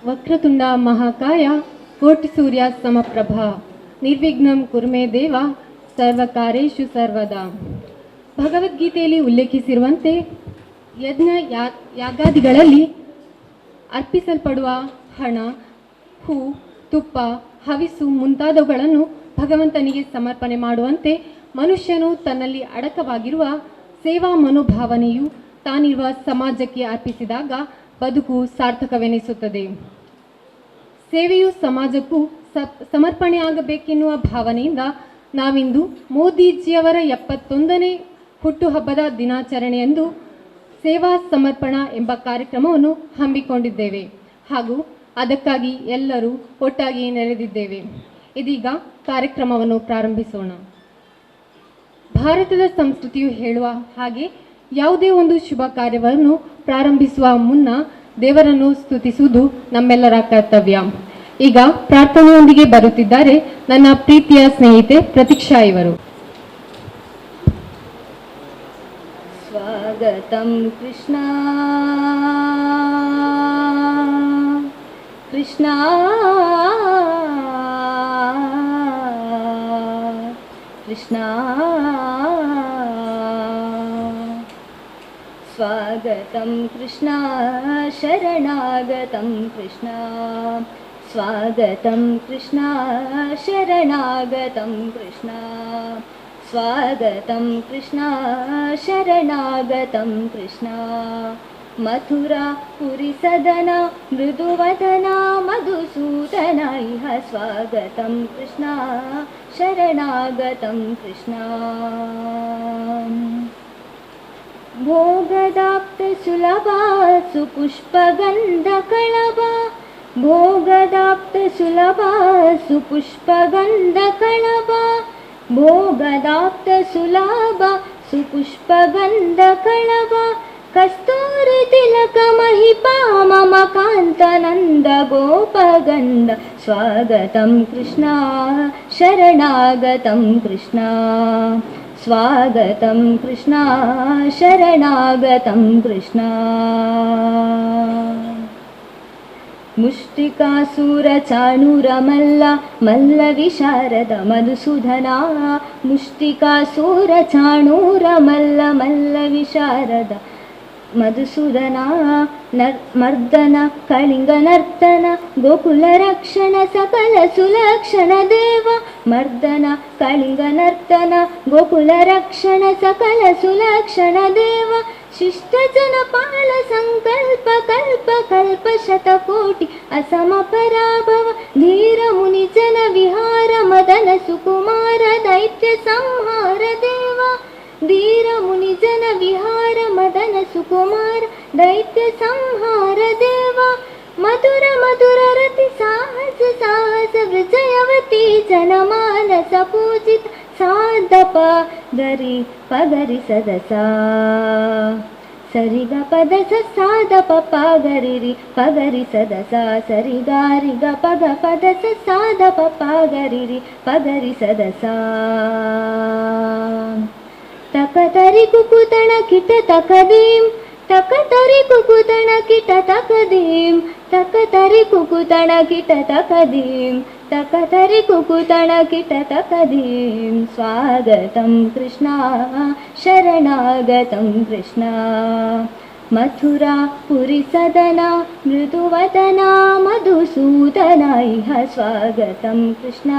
ವಕ್ರತುಂಡ ಮಹಾಕಾಯ ಕೋಟಿ ಸೂರ್ಯ ಸಮಪ್ರಭಾ ನಿರ್ವಿಘ್ನಂ ಕುರುಮೇ ದೇವ ಸರ್ವಕಾರ್ಯೇಷು ಸರ್ವದಾ. ಭಗವದ್ಗೀತೆಯಲ್ಲಿ ಉಲ್ಲೇಖಿಸಿರುವಂತೆ ಯಜ್ಞ ಯಾಗಾದಿಗಳಲ್ಲಿ ಅರ್ಪಿಸಲ್ಪಡುವ ಹಣ, ಹೂ, ತುಪ್ಪ, ಹವಿಸು ಮುಂತಾದವುಗಳನ್ನು ಭಗವಂತನಿಗೆ ಸಮರ್ಪಣೆ ಮಾಡುವಂತೆ ಮನುಷ್ಯನು ತನ್ನಲ್ಲಿ ಅಡಕವಾಗಿರುವ ಸೇವಾ ಮನೋಭಾವನೆಯು ತಾನಿರುವ ಸಮಾಜಕ್ಕೆ ಅರ್ಪಿಸಿದಾಗ ಬದುಕು ಸಾರ್ಥಕವೆನಿಸುತ್ತದೆ. ಸೇವೆಯು ಸಮಾಜಕ್ಕೂ ಸಮರ್ಪಣೆಯಾಗಬೇಕೆನ್ನುವ ಭಾವನೆಯಿಂದ ನಾವಿಂದು ಮೋದಿಜಿಯವರ 71ನೇ ಹುಟ್ಟುಹಬ್ಬದ ದಿನಾಚರಣೆಯಂದು ಸೇವಾ ಸಮರ್ಪಣಾ ಎಂಬ ಕಾರ್ಯಕ್ರಮವನ್ನು ಹಮ್ಮಿಕೊಂಡಿದ್ದೇವೆ ಹಾಗೂ ಅದಕ್ಕಾಗಿ ಎಲ್ಲರೂ ಒಟ್ಟಾಗಿ ನೆರೆದಿದ್ದೇವೆ. ಇದೀಗ ಕಾರ್ಯಕ್ರಮವನ್ನು ಪ್ರಾರಂಭಿಸೋಣ. ಭಾರತದ ಸಂಸ್ಕೃತಿಯು ಹೇಳುವ ಹಾಗೆ ಯಾವುದೇ ಒಂದು ಶುಭ ಕಾರ್ಯವನ್ನು ಪ್ರಾರಂಭಿಸುವ ಮುನ್ನ ದೇವರನ್ನು ಸ್ತುತಿಸುವುದು ನಮ್ಮೆಲ್ಲರ ಕರ್ತವ್ಯ. ಈಗ ಪ್ರಾರ್ಥನೆಯೊಂದಿಗೆ ಬರುತ್ತಿದ್ದಾರೆ ನನ್ನ ಪ್ರೀತಿಯ ಸ್ನೇಹಿತೆ ಪ್ರತೀಕ್ಷಾ ಇವರು. ಸ್ವಾಗತಂ ಕೃಷ್ಣ ಕೃಷ್ಣ ಕೃಷ್ಣ. स्वागतं कृष्ण शरणागतं कृष्ण. स्वागतं कृष्ण शरणागतं कृष्ण. स्वागतं कृष्ण शरणागतं कृष्ण. मथुरा पुरी सदना मृदुवदना मधुसूदना इह स्वागतं कृष्ण शरणागतं कृष्ण. भोगदाप्त सुलभा सुपुष्पगन्धकळबा. भोगदाप्त सुलभा सुपुष्पगन्धकळबा. भोगदाप्त सुलभा सुपुष्पगन्धकळबा. कस्तूरी तिलक महिपा मम कान्तनन्द गोपगन्ध. स्वागतं कृष्ण शरणागतं कृष्ण. स्वागतं कृष्ण शरणागतं कृष्ण. मुष्टिकासुरचाणूरमल्ल मल्लविशारद मधुसूदना. मुष्टिकासुरचाणूरमल्ल मल्लविशारद मधुसूदना. मर्दन कलिंगनर्तन गोकुलरक्षण सकल सुलक्षण देव. मर्दन कलिंगनर्तन गोकुलरक्षण सकल सुलक्षण देव. शिष्टजन पाल संकल्प कल्प कल्प शतकोटि असम पराभव. धीर मुनिजन विहार मदन सुकुमार दैत्य संहार देव. धीर मुनिजन विहार मदन सुकुमार दैत्य संहार देव. ಮಧುರ ಮಧುರ ರತಿ ಸಾಹಸ ಸಾಹಸ ವಿಜಯವತಿ ಜನಮಾನಸ ಪೂಜಿತ ಸಾದಪ ಗರಿ ಪಗರಿ ಸದಸ ಸರಿಗ ಪದ ಸ ಸಾದ ಪ ಗರಿ ರಿ ಪಗರಿ ಸದಸ ಸರಿ ಗಾರಿ ಗ ಪಗ ಪದ ಸ ಸಾದ ಪ ಗರಿ ರಿ ಪಗರಿ ಸದಸ ತಕ ತರಿ ಕುಕುತಣ ಕಿಟ ತಕದೀಂ ತಕ ತರಿ ಕುಕುತಣ ಕಿಟ ತಕದೀಂ ತಕ ತರಿ ಕುಕುತಣ ಕಿಟ ತಕದೀಂ ತಕ ತರಿ ಕುಕುತಣ ಕಿಟ ತಕದೀಂ ಸ್ವಾಗತಂ ಕೃಷ್ಣ ಶರಣಾಗತಂ ಕೃಷ್ಣ ಮಥುರಾ ಪುರಿ ಸದನ ಮೃದುವದನ ಮಧುಸೂದನ ಇಹ ಸ್ವಾಗತಂ ಕೃಷ್ಣ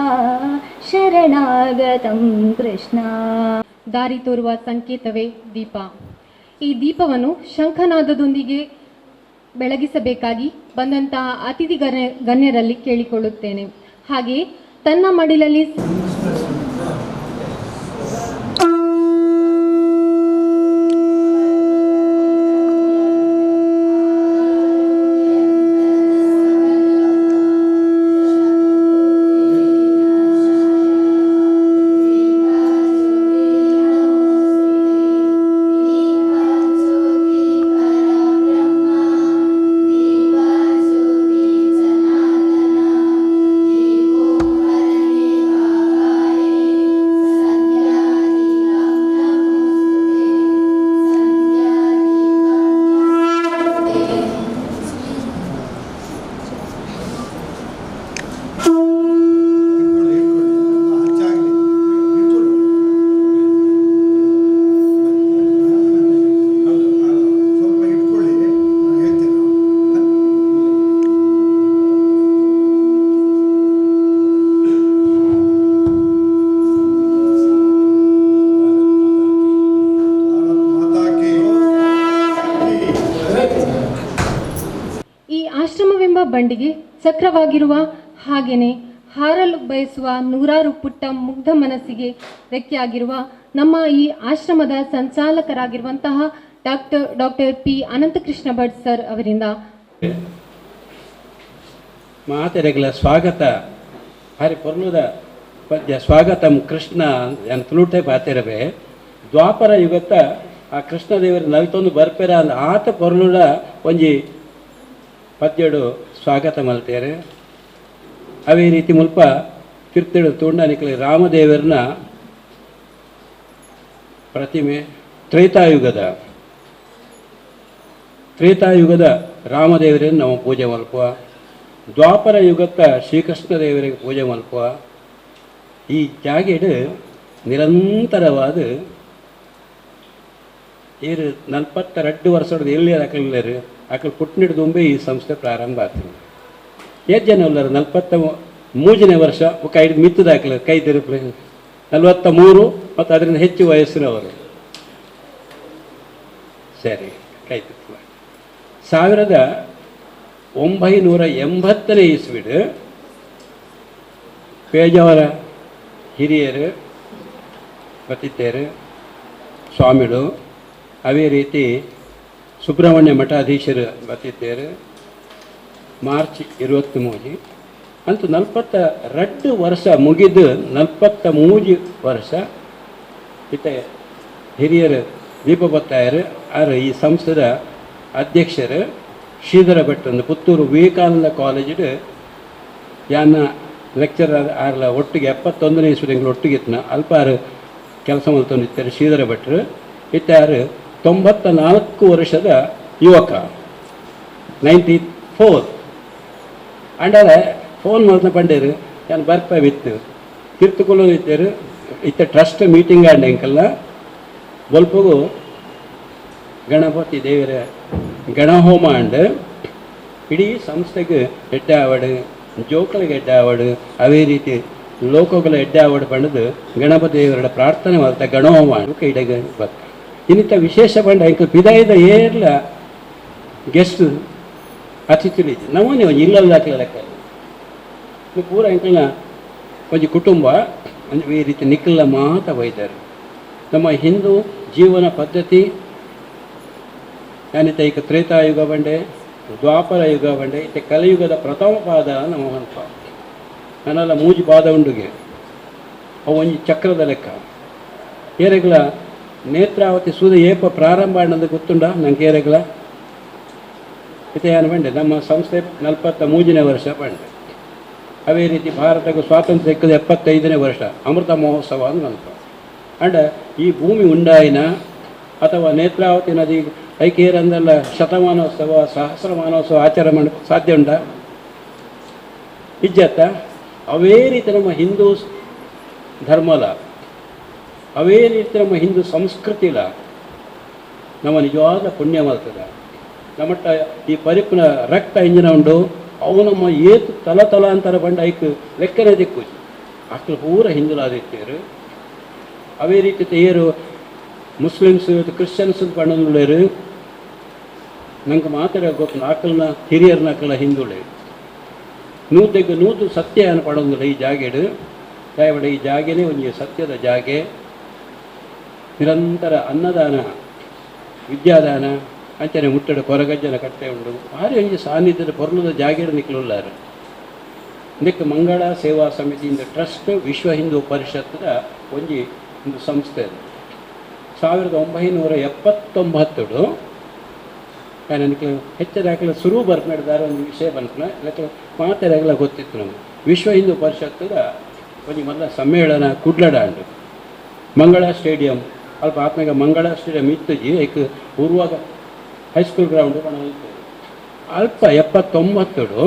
ಶರಣಾಗತಂ ಕೃಷ್ಣ. ದಾರಿ ತೋರುವ ಸಂಕೇತವೇ ದೀಪ. ಈ ದೀಪವನ್ನು ಶಂಖನಾದದೊಂದಿಗೆ ಬೆಳಗಿಸಬೇಕಾಗಿ ಬಂದಂತಹ ಅತಿಥಿ ಗಣ್ಯರಲ್ಲಿ ಕೇಳಿಕೊಳ್ಳುತ್ತೇನೆ. ಹಾಗೆಯೇ ತನ್ನ ಮಡಿಲಲ್ಲಿ ಬಂಡಿಗೆ ಚಕ್ರವಾಗಿರುವ ಹಾಗೆಯೇ ಹಾರಲು ಬಯಸುವ ನೂರಾರು ಪುಟ್ಟ ಮುಗ್ಧ ಮನಸ್ಸಿಗೆ ರೆಕ್ಕೆಯಾಗಿರುವ ನಮ್ಮ ಈ ಆಶ್ರಮದ ಸಂಚಾಲಕರಾಗಿರುವಂತಹ doctor P Ananthakrishna Bhat sir ಅವರಿಂದ ಮಾತೆರೆಗಳ ಸ್ವಾಗತ. ಹರಿ ಪೊರ್ಲುದ ಪದ್ಯ ಸ್ವಾಗತಂ ಕೃಷ್ಣ ತುಳುಟೆ ಪಾತೆರವೆ. ದ್ವಾಪರ ಯುಗತ್ತ ಆ ಕೃಷ್ಣದೇವರ ನಲ್ತೊಂದು ಬರ್ಪೆರ ಅಂದ್ ಆತ ಪೊರ್ಲುಡ ಒಂಜಿ ಪದ್ಯಡು ಸ್ವಾಗತ ಮಲ್ತೇರೆ. ಅವೇ ರೀತಿ ಮುಲ್ಪ ತಿರ್ತೇಳು ತೋಂಡ ನಿಕಲೆ ರಾಮದೇವರನ ಪ್ರತಿಮೆ ತ್ರೇತಾಯುಗದ ರಾಮದೇವರನ್ನು ನಾವು ಪೂಜೆ ಮಲ್ಪುವ. ದ್ವಾಪರ ಯುಗತ್ತ ಶ್ರೀಕೃಷ್ಣ ದೇವರಿಗೆ ಪೂಜೆ ಮಲ್ಪುವ. ಈ ಜಾಗೆಡು ನಿರಂತರವಾದ ಏರು 42 ವರ್ಷದ ಎಲ್ಲಿ ಅಕಲ್ಲೇರು ಅಕಲ್ ಪುಟ್ನಿಡ್ದು ದುಂಬೆ ಈ ಸಂಸ್ಥೆ ಪ್ರಾರಂಭ ಆಗ್ತದೆ. ಏಳು ಜನ ಉಳ್ಳರು 43ನೇ ವರ್ಷ ಕೈ ಮಿತ್ತದ ಹಾಕಲ ಕೈ ತಿರುಪು 43 ಮತ್ತು ಅದರಿಂದ ಹೆಚ್ಚು ವಯಸ್ಸಿನವರು. ಸರಿ, ಕೈ ತಿರುಪು 1980ನೇ ಇಸ್ವಿಡು ಪೇಜಾವರ ಹಿರಿಯರು ಬತ್ತಿದ್ದೇರು ಸ್ವಾಮಿಗಳು, ಅದೇ ರೀತಿ ಸುಬ್ರಹ್ಮಣ್ಯ ಮಠಾಧೀಶರು ಬತ್ತಿದ್ದೇರು ಮಾರ್ಚ್ 23 ಅಂತೂ 42 ವರ್ಷ ಮುಗಿದು 43 ವರ್ಷ ಇತ್ತ ಹಿರಿಯರು ದೀಪ ಬತ್ತಾಯರು ಆರು ಈ ಸಂಸ್ಥೆಯ ಅಧ್ಯಕ್ಷರು ಶ್ರೀಧರ ಭಟ್ ಒಂದು ಪುತ್ತೂರು ವಿವೇಕಾನಂದ ಕಾಲೇಜಿಡು ಯಾನ ಲೆಕ್ಚರರ್ ಆರ್ಲ ಒಟ್ಟಿಗೆ 71ನೇ ಇಸ್ವಿಗಳು ಒಟ್ಟಿಗೆ ಇತ್ತನ ಅಲ್ಪ ಆರು ಕೆಲಸ ಮಾಡ್ತೊಂದಿತ್ತಾರೆ ಶ್ರೀಧರ ಭಟ್ರು. ಇತ್ತಾರು 94 ವರ್ಷದ ಯುವಕ, 94. ಅಂಡಾರೆ ಫೋನ್ ಮಾಡ್ತಾ ಪಂಡೇರು ನಾನು ಬರ್ಪ ವಿತ್ತು ತಿರ್ತುಕೊಳ್ಳೋದು ಇತ್ತೇರು ಇತ್ತ trust meeting and ಎಂಕಲ್ಲ ಬೊಲ್ಪಗು ಗಣಪತಿ ದೇವರ ಗಣಹೋಮ ಅಂಡ್ ಇಡೀ ಸಂಸ್ಥೆಗೆ ಎಡ್ಡೆ ಆವಡು, ಜೋಕಳಿಗೆ ಎಡ್ಡೆ ಆವಡು, ಅದೇ ರೀತಿ ಲೋಕಗಳ ಎಡ್ಡೆ ಆವಡು ಪಂಡದು ಗಣಪತಿ ದೇವರ ಪ್ರಾರ್ಥನೆ ಮಾಡ್ತಾ ಗಣಹೋಮ ಇಡಗ ಬರ್ತ. ಇನ್ನಿತ ವಿಶೇಷ ಪಂಡ ಎಂಕ ಪಿದಾಯದ ಏರ್ಲ ಗೆಸ್ಟ್ ಅತಿಥಿಲು ಇಜ್ಜಿ ನಮೂನೆ ಒಂಜಿ ಇಲ್ಲಲ್ ದಾಖಲೆ ಲೆಕ್ಕ ಪೂರ ಎಂಕಲ್ನ ಒಂಜಿ ಕುಟುಂಬ ಒಂಜಿ ಈ ರೀತಿ ನಿಕ್ಕಲ್ಲ ಮಾತ ಬೈದಾರೆ. ನಮ್ಮ ಹಿಂದೂ ಜೀವನ ಪದ್ಧತಿ ಯಾನಿತ ಈಗ ತ್ರೇತಾಯುಗ ಬಂಡೆ, ದ್ವಾಪರ ಯುಗ ಬಂಡೆ ಇತ್ತೆ ಕಲಿಯುಗದ ಪ್ರಥಮ ಪಾದ ನಮ್ಮ ಮಲ್ಪ ನನ್ನೆಲ್ಲ ಮೂಜಿ ಪಾದ ಉಂಡುಗೆ ಅವು ಒಂಜಿ ಚಕ್ರದ ಲೆಕ್ಕ. ಏರೆಗ್ಲ ನೇತ್ರಾವತಿ ಸೂದ ಏಪ ಪ್ರಾರಂಭ ಅನ್ನೋದು ಗೊತ್ತುಂಡ ನಂಗೆ? ಏರೆಗ್ಲ ಇತ್ತೆ ಏನು ಬಂಡೆ ನಮ್ಮ ಸಂಸ್ಥೆ 43ನೇ ವರ್ಷ ಬಂಡೆ. ಅದೇ ರೀತಿ ಭಾರತಕ್ಕೆ ಸ್ವಾತಂತ್ರ್ಯ ಸಿಕ್ಕದ 75ನೇ ವರ್ಷ ಅಮೃತ ಮಹೋತ್ಸವ ಅಂತ ಮಲ್ಪ. ಅಂಡ ಈ ಭೂಮಿ ಉಂಡಾಯಿನ ಅಥವಾ ನೇತ್ರಾವತಿ ನದಿ ಐಕೇರಂದೆಲ್ಲ ಶತಮಾನೋತ್ಸವ ಸಹಸ್ರಮಾನೋತ್ಸವ ಆಚರಣೆ ಮಾಡಕ್ಕೆ ಸಾಧ್ಯ ಉಂಟಾ? ಇಜ್ಜತ್ತ. ಅವೇ ರೀತಿ ನಮ್ಮ ಹಿಂದೂ ಧರ್ಮಲ, ಅವೇ ರೀತಿ ನಮ್ಮ ಹಿಂದೂ ಸಂಸ್ಕೃತಿಲ ನಮ್ಮ ನಿಜವಾದ ಪುಣ್ಯ ಮಾಡ್ತದೆ. ನಮ್ಮಟ್ಟ ಈ ಪರಿಪುನ ರಕ್ತ ಇಂಜಿನ ಉಂಡು, ಅವು ನಮ್ಮ ಏತು ತಲ ತಲಾಂತರ ಬಂಡ ಐಕ್ ಲೆಕ್ಕನೆ ದಿಕ್ಕು ಅಕ್ಲು ಪೂರ ಹಿಂದುಲಾದಿತ್ತೇರು. ಅವೇ ರೀತಿ ಏರು ಮುಸ್ಲಿಮ್ಸ್ ಕ್ರಿಶ್ಚಿಯನ್ಸ್ ಪಂಡನುಳ್ಳೇರು ನಂಗೆ ಮಾತ್ರ ಗೊತ್ತು. ಆಕಲ್ನ ಹಿರಿಯರ್ನ ಅಕಲ ಹಿಂದುಳೆ ನೂತೆಗ್ ನೂತು ಸತ್ಯ ಏನು ಪಡೊಂದಿಲ್ಲ ಈ ಜಾಗೆಡು. ದಯವಿಡ ಈ ಜಾಗೆನೇ ಒಂಜಿ ಸತ್ಯದ ಜಾಗೆ. ನಿರಂತರ ಅನ್ನದಾನ ವಿದ್ಯಾದಾನ ಅಂಚನೆ ಮುಟ್ಟಡ ಕೊರಗಜ್ಜನ ಕಟ್ಟೆ ಉಂಡು ಭಾರಿ ಒಂಜಿ ಸಾನ್ನಿಧ್ಯದ ಪೊರ್ಲುದ ಜಾಗೆಡು ನಿಕ್ಲುಲ್ಲಾರು. ಇದಕ್ಕೆ ಮಂಗಳ ಸೇವಾ ಸಮಿತಿಯಿಂದ ಟ್ರಸ್ಟ್ ವಿಶ್ವ ಹಿಂದೂ ಪರಿಷತ್ದ ಒಂಜಿ ಒಂದು ಸಂಸ್ಥೆ ಅದು. 1979 ನನಗೆ ಹೆಚ್ಚದಾಗಲ ಸುರು ಬರ್ಕೊಂಡಿದ್ದಾರೆ ಒಂದು ವಿಷಯ ಬಂತು ಲೆಕ್ಕ ಮಾತಾಡಾಗಲ ಗೊತ್ತಿತ್ತು ನಮಗೆ. ವಿಶ್ವ ಹಿಂದೂ ಪರಿಷತ್ತದ ಒಂಜಿ ಮೊದಲ ಸಮ್ಮೇಳನ ಕುಡ್ಲಡ ಉಂಡು ಮಂಗಳ ಸ್ಟೇಡಿಯಂ ಅಲ್ಪ. ಆತ್ನಾಗ ಮಂಗಳ ಸ್ಟೇಡಿಯಂ ಇತ್ತಜಿ ಐಕ್ ಪೂರ್ವಾಗ high school ground ಇತ್ತು ಅಲ್ಪ. 79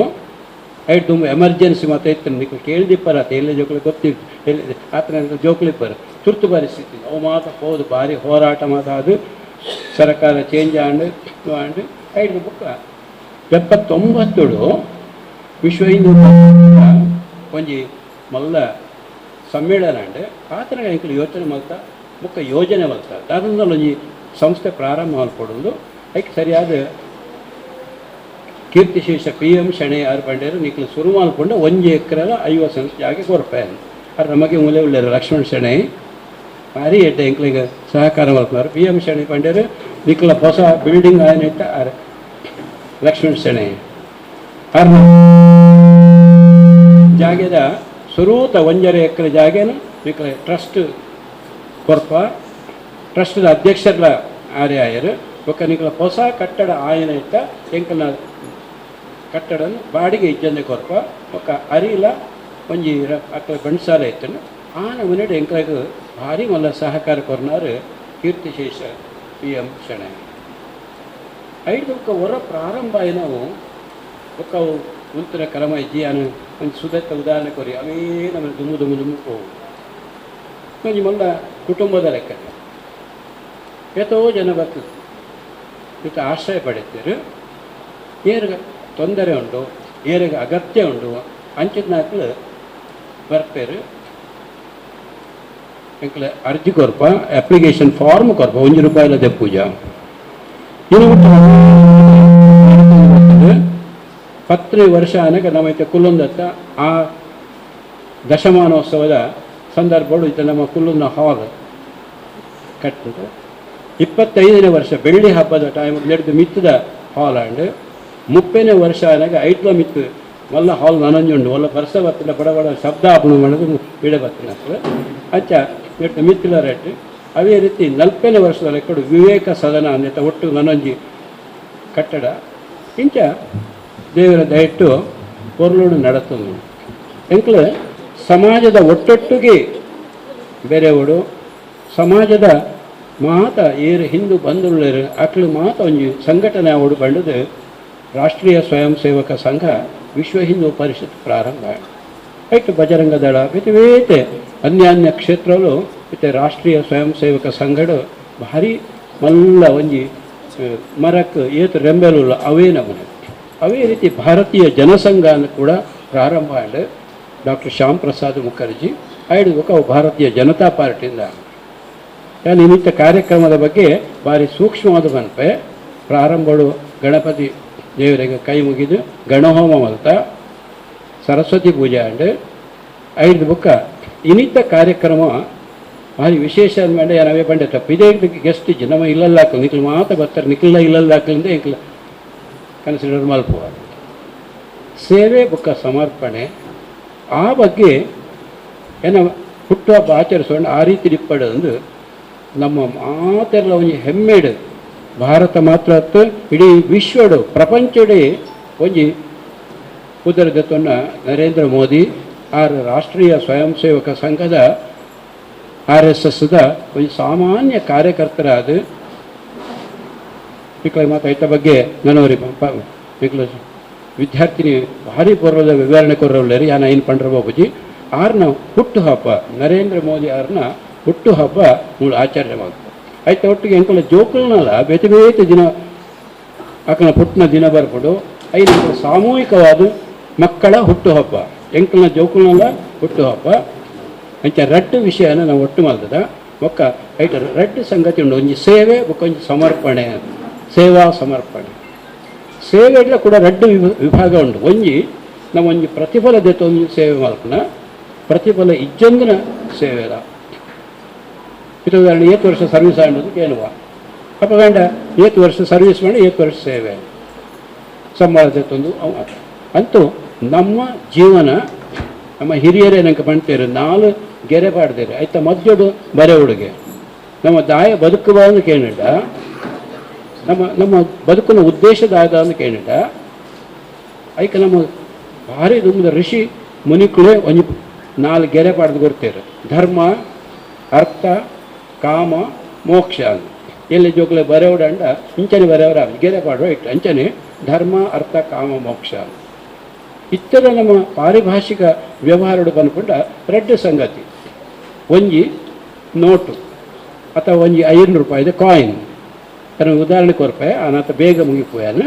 ಐಟ್ ತುಂಬ ಎಮರ್ಜೆನ್ಸಿ ಮಾತ್ರ ಇತ್ತು. ನಿಕ್ಲು ಕೇಳಿದಿಪ್ಪರ ಎಲ್ಲಿ ಜೋಕ್ಲು ಗೊತ್ತಿತ್ತು ಎಲ್ಲಿ ಆತನ ಜೋಕ್ಲಿಪ್ಪರ ತುರ್ತು ಪರಿಸ್ಥಿತಿ ಅವು ಮಾತ್ರ ಹೋದು ಭಾರಿ ಹೋರಾಟ ಮಾತ್ರ. ಅದು ಸರ್ಕಾರ ಚೇಂಜ್ ಆಂಡ್ ಆಂಡ್ ಐದು ಬುಕ್ಕ 79 ವಿಶ್ವ ಹಿಂದೂ ಒಂಜಿ ಮಲ್ಲ ಸಮ್ಮೇಳನ ಅಂಡ್ ಆತನ ಎಂಕುಲು ಯೋಚನೆ ಮಲ್ತ ಬುಕ್ಕ ಯೋಜನೆ ಮಲ್ತ ದಾದಂದಲ್ಲ ಒಂಜಿ ಸಂಸ್ಥೆ ಪ್ರಾರಂಭ ಮಲ್ಪೊಡೊಂದು. ಐಕ್ ಸರಿಯಾದ ಕೀರ್ತಿಶೇಷ ಪಿ ಎಂ ಶಣೆ ಆರ್ ಪಂಡೇರು ನಿಕ್ಲು ಸುರು ಮಲ್ಪೊಂಡ 1 ಎಕರೆಲ 50 ಸೆಂಟ್ಸ್ ಜಾಗೆ ಕೊರ್ಪೆ. ಅರ್ ನಮಗೆ ಮೂಲೆ ಉಳ್ಳೇರು ಲಕ್ಷ್ಮಣ್ ಶೆಣೈ ಭಾರಿ ಎಡ್ಡೆ ಎಂಕ್ಲಿಗೆ ಸಹಕಾರ ಮಲ್ಪುನಾರು. ಪಿ ಎಂ ಶೆಣೈ ಪಂಡೇರು ನಿಕ್ಲ ಹೊಸ ಬಿಲ್ಡಿಂಗ್ ಆಯನಿಟ್ಟ ಆರ್ ಲಕ್ಷ್ಮಣ್ ಶೆಣೈ ಆರ್ ಜಾಗೆದ ಸುರೂತ 1.5 ಎಕರೆ ಜಾಗೆನ ನಿಕ್ಲ ಟ್ರಸ್ಟ್ ಕೊರ್ಪ. ಟ್ರಸ್ಟ್ದ ಅಧ್ಯಕ್ಷರ್ಲ ಆರ್ಯ ಆಯರು ಬೊಕ್ಕ ನಿಕ್ಲ ಹೊಸ ಕಟ್ಟಡ ಆಯನ ಇತ್ತ ಎಂಕಲ್ನ ಕಟ್ಟಡ ಬಾಡಿಗೆ ಇಜ್ಜಂದೆ ಕೊರ್ಪ. ಬೊಕ್ಕ ಅರಿಲ ಒಂಜಿ ಅಕ್ಲ ಬಂಡ್ಸಾಲ ಇತ್ತನು ಆನ ಮುನ್ನಡೆ ಎಂಕ್ಲಗ್ ಭಾರಿ ಮಲ್ಲ ಸಹಕಾರ ಕೊರ್ನಾರು ಕೀರ್ತಿಶೇಷ ಪಿ ಎಂ ಶೆಣೈ. ಐದು ಬೊಕ್ಕ ಹೊರ ಪ್ರಾರಂಭ ನಾವು ಬೊಕ್ಕ ಅವು ಉಂತಿನ ಕ್ರಮ ಇಜ್ಜಿ. ಅನು ಒಂಜಿ ಸುದತ್ತ ಉದಾಹರಣೆ ಕೊರಿ ಅವೇ ನಮ್ಮ ದುಮ್ಮು ದುಮ್ಮು ದುಮ್ಮು ಹೋವು ಒಂಜಿ ಮಲ್ಲ ಕುಟುಂಬದ ಲೆಕ್ಕ ಏತೋ ಜನ ಬರ್ತದೆ ಇತ್ತ ಆಶ್ರಯ ಪಡೆಯುತ್ತೀರು. ಏರ್ಗ ತೊಂದರೆ ಉಂಟು ಏರಿಗೆ ಅಗತ್ಯ ಉಂಟು ಅಂಚಿನಾಕ್ಲು ಬರ್ಪೇರು. ಎಂಕ್ಲೆ ಅರ್ಜಿ ಕೊರ್ಪ, ಅಪ್ಲಿಕೇಶನ್ ಫಾರ್ಮ್ ಕೊರ್ಪ, 1 ರೂಪಾಯಿಲ ದೆಪ್ಪೂಜ ಇನ್ನು 10 ವರ್ಷ ಅನಗ ನಮ್ಮ ಇತ್ತೆ ಕುಲ್ಲೊಂದತ್ತ ಆ ದಶಮಾನೋತ್ಸವದ ಸಂದರ್ಭಗಳು ಇತ್ತ ನಮ್ಮ ಕುಲ್ಲುನ ಹಾಲ್ ಕಟ್ಟಿದ್ದು. 25ನೇ ವರ್ಷ ಬೆಳ್ಳಿ ಹಬ್ಬದ ಟೈಮ್ ನಡೆದು ಮಿತ್ತದ ಹಾಲ್ ಅಂಡ್ 30ನೇ ವರ್ಷ ಆನಾಗ ಐಟ್ಲ ಮಿತ್ತು ಮಲ್ಲ ಹಾಲ್ ನನಂಜುಂಡು ಒಲ್ಲ ಬರ್ಸ ಬತ್ತಿನ ಬಡ ಬಡ ಶಬ್ದ ಆಪಣ ಮಾಡೋದು ಬೀಡ ಬತ್ತಿನ ಅಚ್ಚ ಎಟ್ಟು ಮಿತ್ತಿಲ ರೇಟ್. ಅದೇ ರೀತಿ 40ನೇ ವರ್ಷದ ಲೆಕ್ಕಡು ವಿವೇಕ ಸದನ ಅಂದ ಒಟ್ಟು ನನಂಜಿ ಕಟ್ಟಡ ಇಂಚ ದೇವರ ದಯಟ್ಟು ಪೊರ್ಲುಡು ನಡತದು. ಎಂಕ್ಲು ಸಮಾಜದ ಒಟ್ಟೊಟ್ಟಿಗೆ ಬೇರೆವಡು ಸಮಾಜದ ಮಾತ ಏರು ಹಿಂದೂ ಬಂಧುಳ್ಳೇರು ಅಕ್ಲು ಮಾತ ಒಂಜಿ ಸಂಘಟನೆ ಅವಡು ಬಂಡದು ರಾಷ್ಟ್ರೀಯ ಸ್ವಯಂ ಸೇವಕ ಸಂಘ ವಿಶ್ವ ಹಿಂದೂ ಪರಿಷತ್ ಪ್ರಾರಂಭ ಆಯ್ತು. ಬಜರಂಗ ದಳ ಬೇತೆ ಬೇತೆ ಅನ್ಯಾನ್ಯ ಕ್ಷೇತ್ರಗಳು ಮತ್ತು ರಾಷ್ಟ್ರೀಯ ಸ್ವಯಂ ಸೇವಕ ಸಂಘಡು ಭಾರಿ ಮಲ್ಲ ಒಂಜಿ ಮರಕ್ಕೆ ಏತು ರೆಂಬೆಲುಲ್ಲ ಅವೇ ನಮೂನೆ. ಅವೇ ರೀತಿ ಭಾರತೀಯ ಜನಸಂಘ ಕೂಡ ಪ್ರಾರಂಭ ಆಂಡ್ ಡಾಕ್ಟರ್ ಶ್ಯಾಮ್ ಪ್ರಸಾದ್ ಮುಖರ್ಜಿ ಆಯ್ದು ಅವು ಭಾರತೀಯ ಜನತಾ ಪಾರ್ಟಿಯಿಂದ. ನಾನು ನಿಮಿತ್ತ ಕಾರ್ಯಕ್ರಮದ ಬಗ್ಗೆ ಭಾರಿ ಸೂಕ್ಷ್ಮವಾದ ಮನ್ಪೆ. ಪ್ರಾರಂಭಗಳು ಗಣಪತಿ ದೇವರಿಗೆ ಕೈ ಮುಗಿದು ಗಣಹೋಮ ಮಲ್ತ ಸರಸ್ವತಿ ಪೂಜೆ ಅಂಡ್ ಐದು ಬುಕ್ಕ ಇನ್ನಿತ್ತ ಕಾರ್ಯಕ್ರಮ ಭಾರಿ ವಿಶೇಷ ಅಂದ್ಮೇಲೆ ನಾವೇ ಬಂಡೆ ತಪ್ಪು ಇದೇ ಗೆಸ್ಟ್ ಇಜ್ಜಿ ನಮ್ಮ ಇಲ್ಲಲ್ಲ ಹಾಕಲು ನಿಕ್ಲು ಮಾತ್ರ ಬರ್ತಾರೆ ನಿಕ್ಲ ಇಲ್ಲಲ್ಲ ಹಾಕಲಿಂದ ಎಂಕ್ಲ Consider ಮಲ್ಪುವ. ಸೇವೆ ಬೊಕ್ಕ ಸಮರ್ಪಣೆ ಆ ಬಗ್ಗೆ ಏನ ಹುಟ್ಟುಹಬ್ಬ ಆಚರಿಸೋಣ ಆ ರೀತಿ ಇಪ್ಪಡಂದು ನಮ್ಮ ಮಾತೆಲ್ಲ ಒಂಜಿ ಹೆಮ್ಮೆಡು ಭಾರತ ಮಾತ್ರ ಅತ್ತು ಇಡೀ ವಿಶ್ವಡು ಪ್ರಪಂಚಡೇ ಒಂಜಿ ಪುದರ್ ದತ್ತೊನ್ನ ನರೇಂದ್ರ ಮೋದಿ ಆರ್ ರಾಷ್ಟ್ರೀಯ ಸ್ವಯಂ ಸೇವಕ ಸಂಘದ RSSದ ಒಂಜಿ ಸಾಮಾನ್ಯ ಕಾರ್ಯಕರ್ತರಾದ ಮಕ್ಕಳ ಮಾತು ಐತ ಬಗ್ಗೆ ನನವರಿ ಮಕ್ಕಳ ವಿದ್ಯಾರ್ಥಿನಿ ಭಾರಿ ಪೂರ್ವದ ವಿವರಣೆ ಕೊರವಲ್ಲೇರಿ ಯಾನ ಏನು ಪಂಡ್ರ ಬಾಬುಜಿ ಆರ್ನ ಹುಟ್ಟುಹಬ್ಬ ನರೇಂದ್ರ ಮೋದಿ ಆರ್ನ ಹುಟ್ಟುಹಬ್ಬ ಮೂಲ ಆಚರಣೆ ಮಾಡ್ತಾರೆ. ಆಯ್ತು ಒಟ್ಟಿಗೆ ಎಂಕಲ ಜೋಕುಲ್ನಲ್ಲ ಬೇತೆ ಬೇತೆ ದಿನ ಆಕನ ಪುಟ್ಟನ ದಿನ ಬರ್ಪಡು ಐದು ಸಾಮೂಹಿಕವಾದ ಮಕ್ಕಳ ಹುಟ್ಟುಹಬ್ಬ ಎಂಕಲ್ನ ಜೋಕುಲ್ನಲ್ಲ ಹುಟ್ಟುಹಬ್ಬ ಅಂಚ ರಡ್ಡು ವಿಷಯನ ನಾವು ಒಟ್ಟು ಮಾಡ್ತದ ಒಕ್ಕ ಐಟ ರಡ್ಡು ಸಂಗತಿ ಉಂಡು ಒಂಜಿ ಸೇವೆ ಬೊಕ್ಕ ಒಂಜಿ ಸಮರ್ಪಣೆ ಸೇವಾ ಸಮರ್ಪಣೆ. ಸೇವೆಡ್ಲ ಕೂಡ ರಡ್ಡು ವಿಭಾಗ ಉಂಡು. ಒಂಜಿ ನಮ್ಮ ಒಂಜಿ ಪ್ರತಿಫಲ ದೆತ್ತೊಂದು ಸೇವೆ ಮಲ್ಪುನ ಪ್ರತಿಫಲ ಇಜ್ಜಂದಿನ ಸೇವೆದ. ಇದು ಉದಾಹರಣೆ ಏತು ವರ್ಷ ಸರ್ವಿಸ್ ಆಂಡೋದು ಕೇಳುವ ಅಪ್ಪ ಗಂಡ ಏತು ವರ್ಷ ಸರ್ವಿಸ್ ಮಾಡಿ ಏತು ವರ್ಷ ಸೇವೆ ಸಂಬಳ ದೆತ್ತೊಂದು ಅಂತೂ ನಮ್ಮ ಜೀವನ ನಮ್ಮ ಹಿರಿಯರೇ ನಂಗೆ ಪಣ್ತೇರು ನಾಲು ಗೆರೆ ಪಾಡ್ದೇರು ಆಯ್ತಾ ಮದ್ಯಡು ಬರೆ ಹುಡುಗೆ ನಮ್ಮ ದಾಯ ಬದುಕುವ ಕೇಳಿಡ ನಮ್ಮ ನಮ್ಮ ಬದುಕಿನ ಉದ್ದೇಶದ ಅಂತ ಕೇಳಿಡ ಐಕ ನಮ್ಮ ಭಾರಿ ದುಂಬದ ಋಷಿ ಮುನಿಕುಲೇ ಒಂಜಿ ನಾಲ್ ಗೆರೆ ಪಾಡ್ದು ಕೊಡ್ತೇರು ಧರ್ಮ ಅರ್ಥ ಕಾಮ ಮೋಕ್ಷ ಅಂತ. ಎಲ್ಲಿ ಜೋಕ್ಲೆ ಬರೆಯವಡಂಡ ಇಂಚನೆ ಬರೆಯವರ ಗೆರೆ ಪಾಡುವ ಇಟ್ಟು ಅಂಚನೆ ಧರ್ಮ ಅರ್ಥ ಕಾಮ ಮೋಕ್ಷ ಇತರ ನಮ್ಮ ಪಾರಿಭಾಷಿಕ ವ್ಯವಹಾರಡು ಪನ್ಪುಂಡ ರಡ್ಡು ಸಂಗತಿ. ಒಂಜಿ ನೋಟು ಅಥವಾ ಒಂಜಿ 500 ರೂಪಾಯಿದ ಕಾಯಿನ್ ತನ್ನ ಉದಾಹರಣೆ ಕೊರ್ಪೆ ಆನಾತ ಬೇಗ ಮುಗಿಪೋಯಾನ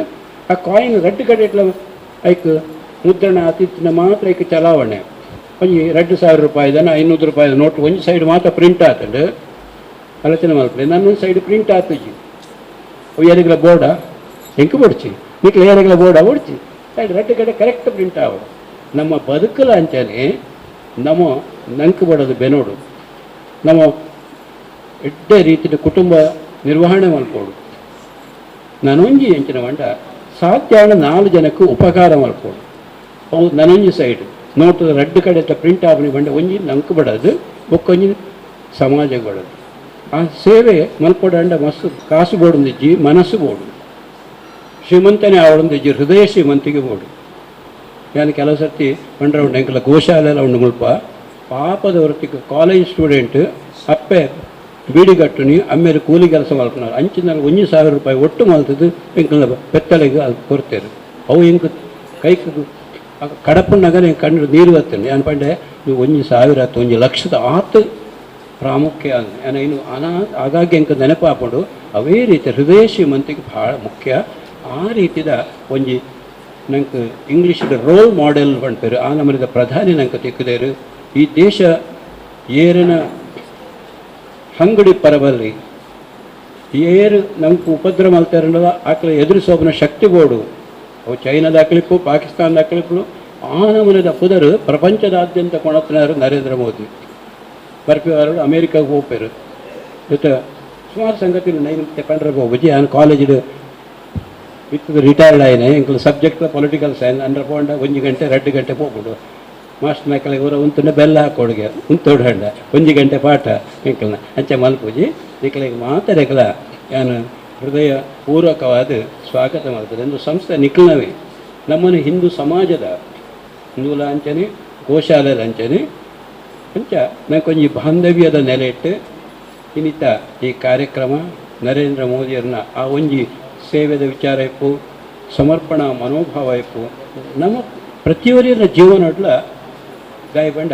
ಆ ಕಾಯಿನ್ ರಡ್ಡು ಕಡೆ ಇಟ್ಲ ಐಕ್ ಮುದ್ರಣ ಆತಿತ್ತಿನ ಮಾತ್ರ ಐಕ್ ಚಲಾವಣೆ ಒಂಜಿ 2000 ರೂಪಾಯಿದನ 500 ರೂಪಾಯಿದ ನೋಟು ಒಂಜಿ ಸೈಡ್ ಮಾತ್ರ ಪ್ರಿಂಟ್ ಆತಂಡು ಆಲೋಚನೆ ಮಲ್ಪಲೆ ನನ್ನೊಂದು ಸೈಡ್ ಪ್ರಿಂಟ್ ಆತುಜಿ ಅವು ಏರಿಗಲ ಬೋರ್ಡ ಎಂಕ್ ಬೋಡ್ಚಿ ನಿಕ್ಲ ಏರಿಗಲ ಬೋರ್ಡ ಓಡ್ಚಿ ಸೈಡ್ ರಡ್ಡು ಕಡೆ ಕರೆಕ್ಟ್ ಪ್ರಿಂಟ್ ಆವಡು. ನಮ್ಮ ಬದುಕಲ ಅಂಚನೆ ನಮ್ಮ ನಂಕು ಬಡೋದು ಬೆನೋಡು ನಮ್ಮ ಎಡ್ಡೆ ರೀತಿಯ ಕುಟುಂಬ ನಿರ್ವಹಣೆ ಮಲ್ಪೋಡು. ನಾನೊಂಜಿ ಎಂಚಿನ ಮಂಡ ಸಾಧ್ಯ 4 ಜನಕ್ಕೆ ಉಪಕಾರ ಮಲ್ಪೋಡು. ಅವು ನಾನೊಂಜಿ ಸೈಡ್ ನೋಟದ ರಡ್ಡು ಕಡೆ ಪ್ರಿಂಟ್ ಆಪಣಿ ಬಂಡ ಒಂಜಿ ನಂಕು ಬಡೋದು ಬೊಕ್ಕೊಂಜಿ ಸಮಾಜಕ್ಕೆ ಬಡೋದು. ಆ ಸೇವೆ ಮಲ್ಪೋಡು ಅಂಡ ಮಸ್ತ್ ಕಾಸು ಬೋಡೊಂದಿಜ್ಜಿ ಮನಸ್ಸು ಬೋಡು ಶ್ರೀಮಂತನೇ ಆವಡೊಂದಿಜ್ಜಿ ಹೃದಯ ಶ್ರೀಮಂತಿಗೆ ಬೋಡು. ನಾನು ಕೆಲವು ಸರ್ತಿ ಪಂಡ್ರ ಉಂಡು ಎಂಕಲ ಗೋಶಾಲೆಲ್ಲ ಉಂಡು ಮುಲ್ಪ ಪಾಪದ ಹೊರತಿಗೆ ಕಾಲೇಜ್ ಸ್ಟೂಡೆಂಟ್ ಅಪ್ಪೆ ಬೀಡಿಗಟ್ಟುನಿ ಅಮ್ಮೇಲೆ ಕೂಲಿ ಕೆಲಸ ಮಲ್ಪುನಾರು ಅಂಚಿನ 1000 ರೂಪಾಯಿ ಒಟ್ಟು ಮಲ್ತದ್ದು ಎಂಕಲ್ನ ಪೆತ್ತಲೆಗೆ ಅದು ಕೊಡ್ತೇರು. ಅವು ಎಂಕ್ ಕೈಕ್ ಕಡಪುನ್ನಗನೆ ಕಣ್ಣು ನೀರು ಬರ್ತೇನೆ ನಾನು ಪಂಡೆ ನೀವು 1000 ಆತು 1 ಲಕ್ಷದ ಆತು ಪ್ರಾಮುಖ್ಯ ಅಂದ್ ಇನ್ನು ಅನಾ ಆಗಾಗ್ಗೆ ಎಂಕ ನೆನಪಾಪಡು. ಅವೇ ರೀತಿ ಹೃದಯ ಶ್ರೀಮಂತಿಗೆ ಭಾಳ ಮುಖ್ಯ. ಆ ರೀತಿದ ಒಂಜಿ ನಂಗೆ ಇಂಗ್ಲೀಷ್ದ ರೋಲ್ ಮಾಡೆಲ್ ಪಣ್ಪೇರು ಆ ನಮನಿದ ಪ್ರಧಾನಿ ನಂಗೆ ತಿಕ್ಕದೇರು. ಈ ದೇಶ ಏರಿನ ಹಂಗಡಿ ಪರಬಲ್ಲಿ ಏರು ನಮ್ಗೆ ಉಪದ್ರ ಮಲ್ತಾರಲ್ಲ ಆಕಳ ಎದುರಿಸೋಬನ ಶಕ್ತಿ ಬೋಡು. ಅವು ಚೈನಾದ ಆಕಳಿಪ್ಪು ಪಾಕಿಸ್ತಾನದ ಆಕಳಿಪ್ಪು ಆ ನಮೂನೆದ ಪುದರು ಪ್ರಪಂಚದಾದ್ಯಂತ ಕೊಣತ್ನಾರು ನರೇಂದ್ರ ಮೋದಿ ಬರ್ಪಿವಾರು ಅಮೇರಿಕಾಗೆ ಹೋಗ್ಪೇರು ಜೊತೆ ಸುಮಾರು ಸಂಗತಿ ನೈನ್ ಪಂಡ್ರ ಹೋಗ್ಬುಜಿ ನಾನು ಕಾಲೇಜಿಡು ವಿತ್ ರಿಟೈರ್ಡ್ ಆಯ್ನೆ ಎಂಕಲ್ subject political science ಅಂದ್ರೆ ಪೋಂಡ 1 ಗಂಟೆ 2 ಗಂಟೆ ಹೋಗ್ಬಿಡು ಮಾಸ್ಟರ್ ನಕಲಿಗೆ ಅವರ ಉಂತುಂಡ ಬೆಲ್ಲ ಹಾಕೋಡಿಗೆ ಉಂತೋಡು 1 ಗಂಟೆ ಪಾಠ ಎಂಕಲ್ನ ಅಂಚೆ ಮಲ್ಪುಜಿ ನಿಕಲಿಗೆ ಮಾತಾಡಕಲ ಯಾನು ಹೃದಯ ಪೂರ್ವಕವಾದ ಸ್ವಾಗತ ಮಾಡ್ತದೆ ಎಂದು ಸಂಸ್ಥೆ ನಿಖಲ್ನವೇ ನಮ್ಮನ್ನು ಹಿಂದೂ ಸಮಾಜದ ಹಿಂದೂ ಅಂಚನೆ ಗೋಶಾಲೆ ಅಂಚನೆ ಅಂಚ ನಂಗೊಂಜಿ ಬಾಂಧವ್ಯದ ನೆಲೆ ಇಟ್ಟು ಇನ್ನಿತ ಈ ಕಾರ್ಯಕ್ರಮ ನರೇಂದ್ರ ಮೋದಿಯವ್ರನ್ನ ಆ ಒಂಜಿ ಸೇವೆದ ವಿಚಾರ ಇಪ್ಪು ಸಮರ್ಪಣಾ ಮನೋಭಾವ ಇಪ್ಪು ನಮ್ಮ ಪ್ರತಿಯೊರಿಯರ ಜೀವನಡ್ಲ ಗಾಯಬಂಡ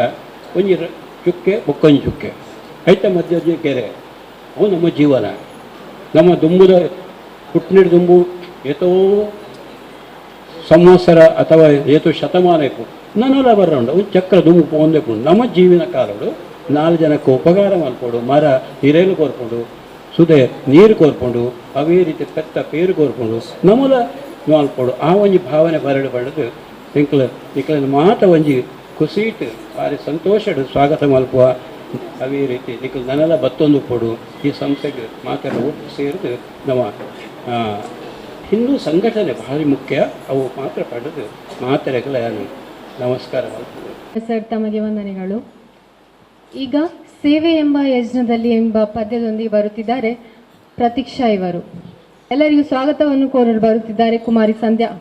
ಒಂಜಿ ಚುಕ್ಕೆ ಬೊಕ್ಕೊಂಜಿ ಚುಕ್ಕೆ ಐತ ಮಧ್ಯ ಕೆರೆ ಅವು ನಮ್ಮ ಜೀವನ. ನಮ್ಮ ದುಂಬುದ ಹುಟ್ಟಿನ ದುಂಬು ಏತೋ ಸಂವತ್ಸರ ಅಥವಾ ಏತೋ ಶತಮಾನ ಇಪ್ಪು ನನ್ನಲ್ಲ ಬರೋಂಡು ಒಂದು ಚಕ್ರ ದುಂಬು ಪೋಂದೆಪು ನಮ್ಮ ಜೀವನ ಕಾಲಡು 4 ಜನಕ್ಕೆ ಉಪಕಾರ ಮಲ್ಪೋಡು ಮರ ಹಿರೇಲು ಕೋರ್ಕೊಂಡು ಸುದೆ ನೀರು ಕೋರ್ಕೊಂಡು ಅವೇ ರೀತಿ ಪೆತ್ತ ಪೇರು ಕೋರ್ಕೊಂಡು ನಮ್ಮಲ ಮಲ್ಪೋಡು ಆ ಒಂಜಿ ಭಾವನೆ ಬರಡು ಬಡದು ಎಂಕ್ಲ ನಿಕ್ಲ ಮಾತ ಒಂಜಿ ಖುಷಿಟ್ ಭಾರಿ ಸಂತೋಷಡು ಸ್ವಾಗತ ಮಲ್ಪುವ. ಅವೇ ರೀತಿ ನಿಕ್ಲ ನನ್ನೆಲ್ಲ ಬತ್ತೊಂದು ಕೊಡು ಈ ಸಂಸ್ಥೆಗೆ ಮಾತೆಲ್ಲ ಒಟ್ಟು ಸೇರಿದು ನಮ್ಮ Hindu ಸಂಘಟನೆ ಭಾರಿ ಮುಖ್ಯ. ಅವು ಮಾತ್ರ ಪಡೆದು ಮಾತೆರೆಗಳ ನಮಸ್ಕಾರ. ಸರ್, ತಮಗೆ ವಂದನೆಗಳು. ಈಗ ಸೇವೆ ಎಂಬ ಯಜ್ಞದಲ್ಲಿ ಎಂಬ ಪದ್ಯದೊಂದಿಗೆ ಬರುತ್ತಿದ್ದಾರೆ ಪ್ರತೀಕ್ಷಾ ಇವರು. ಎಲ್ಲರಿಗೂ ಸ್ವಾಗತವನ್ನು ಕೋರಲು ಬರುತ್ತಿದ್ದಾರೆ ಕುಮಾರಿ ಸಂಧ್ಯಾ.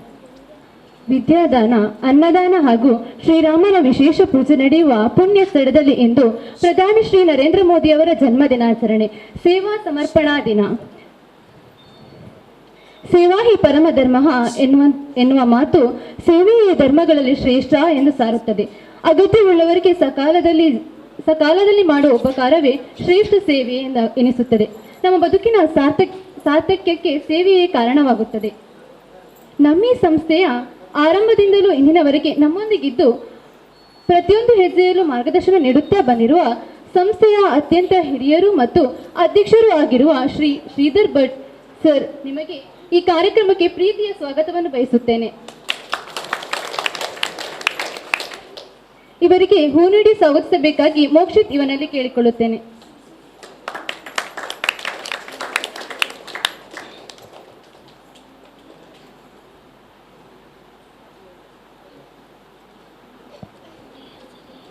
ವಿದ್ಯಾದಾನ, ಅನ್ನದಾನ ಹಾಗೂ ಶ್ರೀರಾಮನ ವಿಶೇಷ ಪೂಜೆ ನಡೆಯುವ ಪುಣ್ಯ ಸ್ಥಳದಲ್ಲಿ ಇಂದು ಪ್ರಧಾನಿ ಶ್ರೀ ನರೇಂದ್ರ ಮೋದಿಯವರ ಜನ್ಮ ದಿನಾಚರಣೆ, ಸೇವಾ ಸಮರ್ಪಣಾ ದಿನ. ಸೇವಾ ಹಿ ಪರಮ ಧರ್ಮ ಎನ್ನುವ ಮಾತು ಸೇವೆಯೇ ಧರ್ಮಗಳಲ್ಲಿ ಶ್ರೇಷ್ಠ ಎಂದು ಸಾರುತ್ತದೆ. ಅಗತ್ಯವುಳ್ಳವರಿಗೆ ಸಕಾಲದಲ್ಲಿ ಮಾಡುವ ಉಪಕಾರವೇ ಶ್ರೇಷ್ಠ ಸೇವೆ ಎಂದು ಎನಿಸುತ್ತದೆ. ನಮ್ಮ ಬದುಕಿನ ಸಾರ್ಥಕ್ಯಕ್ಕೆ ಸೇವೆಯೇ ಕಾರಣವಾಗುತ್ತದೆ. ನಮ್ಮೀ ಸಂಸ್ಥೆಯ ಆರಂಭದಿಂದಲೂ ಇಂದಿನವರೆಗೆ ನಮ್ಮೊಂದಿಗಿದ್ದು ಪ್ರತಿಯೊಂದು ಹೆಜ್ಜೆಯಲ್ಲೂ ಮಾರ್ಗದರ್ಶನ ನೀಡುತ್ತಾ ಬಂದಿರುವ ಸಂಸ್ಥೆಯ ಅತ್ಯಂತ ಹಿರಿಯರು ಮತ್ತು ಅಧ್ಯಕ್ಷರೂ ಆಗಿರುವ ಶ್ರೀ ಶ್ರೀಧರ್ ಭಟ್ ಸರ್ ನಿಮಗೆ ಈ ಕಾರ್ಯಕ್ರಮಕ್ಕೆ ಪ್ರೀತಿಯ ಸ್ವಾಗತವನ್ನು ಬಯಸುತ್ತೇನೆ. ಇವರಿಗೆ ಹೂ ನೀಡಿ ಸ್ವಾಗತಿಸಬೇಕಾಗಿ ಮೋಕ್ಷಿತ್ ಇವನಲ್ಲಿ ಕೇಳಿಕೊಳ್ಳುತ್ತೇನೆ.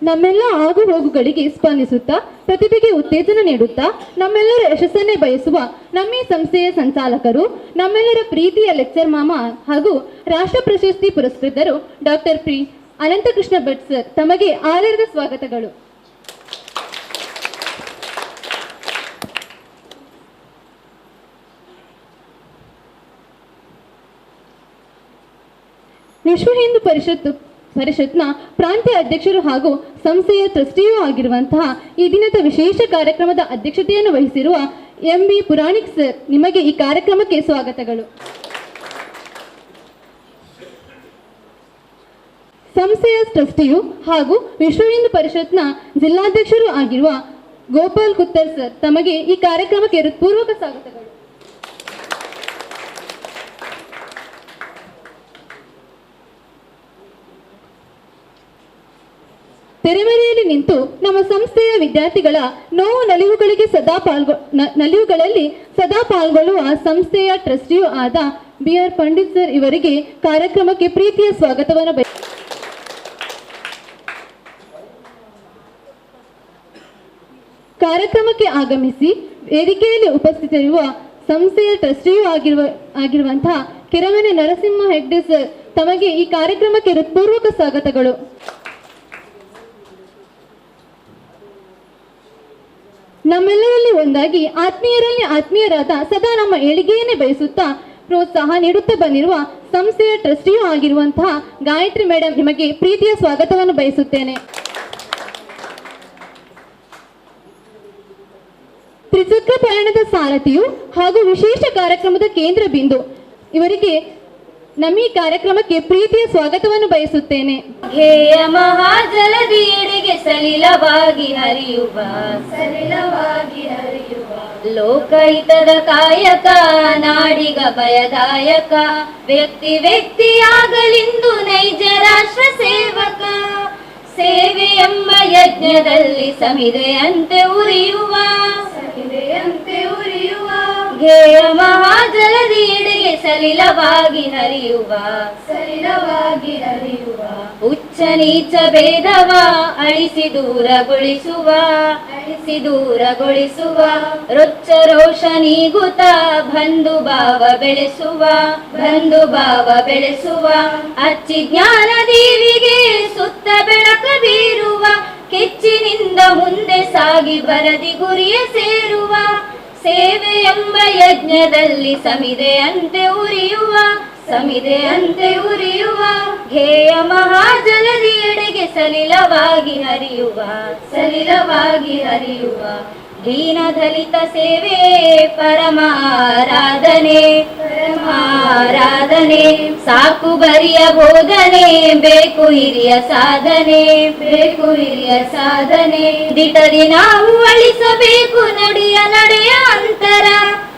ನಮ್ಮೆಲ್ಲ ಆಗು ಹೋಗುಗಳಿಗೆ ಸ್ಪಂದಿಸುತ್ತಾ, ಪ್ರತಿಭೆಗೆ ಉತ್ತೇಜನ ನೀಡುತ್ತಾ, ನಮ್ಮೆಲ್ಲರ ಯಶಸ್ಸನ್ನೇ ಬಯಸುವ ನಮ್ಮ ಈ ಸಂಸ್ಥೆಯ ಸಂಚಾಲಕರು, ನಮ್ಮೆಲ್ಲರ ಪ್ರೀತಿಯ ಲೆಕ್ಚರ್ ಮಾಮ ಹಾಗೂ ರಾಷ್ಟ್ರ ಪ್ರಶಸ್ತಿ ಪುರಸ್ಕೃತರು doctor P Ananthakrishna Bhat sir ತಮಗೆ ಆದರದ ಸ್ವಾಗತಗಳು. ವಿಶ್ವ ಹಿಂದೂ ಪರಿಷತ್ನ ಪ್ರಾಂತ್ಯ ಅಧ್ಯಕ್ಷರು ಹಾಗೂ ಸಂಸ್ಥೆಯ ಟ್ರಸ್ಟಿಯೂ ಆಗಿರುವಂತಹ ಈ ದಿನದ ವಿಶೇಷ ಕಾರ್ಯಕ್ರಮದ ಅಧ್ಯಕ್ಷತೆಯನ್ನು ವಹಿಸಿರುವ M B Puranik sir ನಿಮಗೆ ಈ ಕಾರ್ಯಕ್ರಮಕ್ಕೆ ಸ್ವಾಗತಗಳು. ಸಂಸ್ಥೆಯ ಟ್ರಸ್ಟಿಯು ಹಾಗೂ ವಿಶ್ವ ಹಿಂದೂ ಪರಿಷತ್ನ ಜಿಲ್ಲಾಧ್ಯಕ್ಷರೂ ಆಗಿರುವ ಗೋಪಾಲ್ ಕುತ್ತರ್ ಸರ್ ತಮಗೆ ಈ ಕಾರ್ಯಕ್ರಮಕ್ಕೆ ಹೃತ್ಪೂರ್ವಕ ಸ್ವಾಗತಗಳು. ತೆರೆಮರೆಯಲ್ಲಿ ನಿಂತು ನಮ್ಮ ಸಂಸ್ಥೆಯ ವಿದ್ಯಾರ್ಥಿಗಳ ನೋವು ನಲಿವುಗಳಿಗೆ ನಲಿವುಗಳಲ್ಲಿ ಸದಾ ಪಾಲ್ಗೊಳ್ಳುವ ಸಂಸ್ಥೆಯ ಟ್ರಸ್ಟಿಯೂ ಆದ B R Pandit sir ಇವರಿಗೆ ಕಾರ್ಯಕ್ರಮಕ್ಕೆ ಪ್ರೀತಿಯ ಸ್ವಾಗತವನ್ನು ಬಯ ಕಾರ್ಯಕ್ರಮಕ್ಕೆ ಆಗಮಿಸಿ ವೇದಿಕೆಯಲ್ಲಿ ಉಪಸ್ಥಿತರಿರುವ ಸಂಸ್ಥೆಯ ಟ್ರಸ್ಟಿಯೂ ಆಗಿರುವಂತಹ ಕೆರಮನೆ ನರಸಿಂಹ ಹೆಗ್ಡೆ ಸರ್ ತಮಗೆ ಈ ಕಾರ್ಯಕ್ರಮಕ್ಕೆ ಹೃತ್ಪೂರ್ವಕ ಸ್ವಾಗತಗಳು. ನಮ್ಮೆಲ್ಲರಲ್ಲಿ ಒಂದಾಗಿ ಆತ್ಮೀಯರಲ್ಲಿ ಆತ್ಮೀಯರಾದ ಸದಾ ನಮ್ಮ ಏಳಿಗೆಯನ್ನೇ ಬಯಸುತ್ತಾ ಪ್ರೋತ್ಸಾಹ ನೀಡುತ್ತಾ ಬಂದಿರುವ ಸಂಸ್ಥೆಯ ಟ್ರಸ್ಟಿಯೂ ಆಗಿರುವಂತಹ ಗಾಯತ್ರಿ ಮೇಡಮ್ ನಿಮಗೆ ಪ್ರೀತಿಯ ಸ್ವಾಗತವನ್ನು ಬಯಸುತ್ತೇನೆ. ತ್ರಿಚಕ್ರ ಪಯಣದ ಸಾರಥಿಯು ಹಾಗೂ ವಿಶೇಷ ಕಾರ್ಯಕ್ರಮದ ಕೇಂದ್ರ ಬಿಂದು ಇವರಿಗೆ ನಮ್ಮ ಈ ಕಾರ್ಯಕ್ರಮಕ್ಕೆ ಪ್ರೀತಿಯ ಸ್ವಾಗತವನ್ನು ಬಯಸುತ್ತೇನೆ. ಘೇಯ ಮಹಾಜಲದಿಯೆಡೆಗೆ ಸಲಿಲವಾಗಿ ಹರಿಯುವ, ಸಲಿಲವಾಗಿ ಹರಿಯುವ, ಲೋಕಹಿತದ ಕಾಯಕ, ನಾಡಿಗ ಭಯದಾಯಕ, ವ್ಯಕ್ತಿ ವ್ಯಕ್ತಿಯಾಗಲಿಂದು ನೈಜ ರಾಷ್ಟ್ರ ಸೇವಕ, ಸೇವೆ ಎಂಬ ಯಜ್ಞದಲ್ಲಿ ಸಮಿದೆಯಂತೆ ಉರಿಯುವ, ಸಮಿದೆಯಂತೆ ಉರಿಯುವ, ಘೇಯ ಮಹಾಜಲದಿಯೆಡೆಗೆ ಸಲಿಲವಾಗಿ ಹರಿಯುವ, ಸಲಿಲವಾಗಿ ಹರಿಯುವ, ಉಚ್ಚ ನೀಚ ಭೇದವ ಅಳಿಸಿ ದೂರಗೊಳಿಸುವ, ಅಳಿಸಿ ದೂರಗೊಳಿಸುವ, ರೊಚ್ಚ ರೋಷ ನೀಗುತ ಬಂಧು ಭಾವ ಬೆಳೆಸುವ, ಬಂಧು ಭಾವ ಬೆಳೆಸುವ, ಅಚ್ಚಿ ಜ್ಞಾನ ದೇವಿಗೆ ಸುತ್ತ ಬೆಳಕ ಬೀರುವ, ಕೆಚ್ಚಿನಿಂದ ಮುಂದೆ ಸಾಗಿ ಬರದಿ ಗುರಿಯ ಸೇರುವ, ಸೇವೆ ಎಂಬ ಯಜ್ಞದಲ್ಲಿ ಸಮಿದೆಯಂತೆ ಉರಿಯುವ, ಸಮಿದೆಯಂತೆ ಉರಿಯುವ, ಘೇಯ ಮಹಾಜಲದಿಯೆಡೆಗೆ ಸಲಿಲವಾಗಿ ಹರಿಯುವ, ಸಲಿಲವಾಗಿ ಹರಿಯುವ, ದೀನ ದಲಿತ ಸೇವೆ ಪರಮಾರಾಧನೆ, ಪರಮಾರಾಧನೆ, ಸಾಕು ಬರಿಯ ಬೋಧನೆ, ಬೇಕು ಹಿರಿಯ ಸಾಧನೆ, ಬೇಕು ಹಿರಿಯ ಸಾಧನೆ, ದಿಟದಿ ನಾವು ಅಳಿಸಬೇಕು ನುಡಿಯ ನಡೆಯ ಅಂತರ,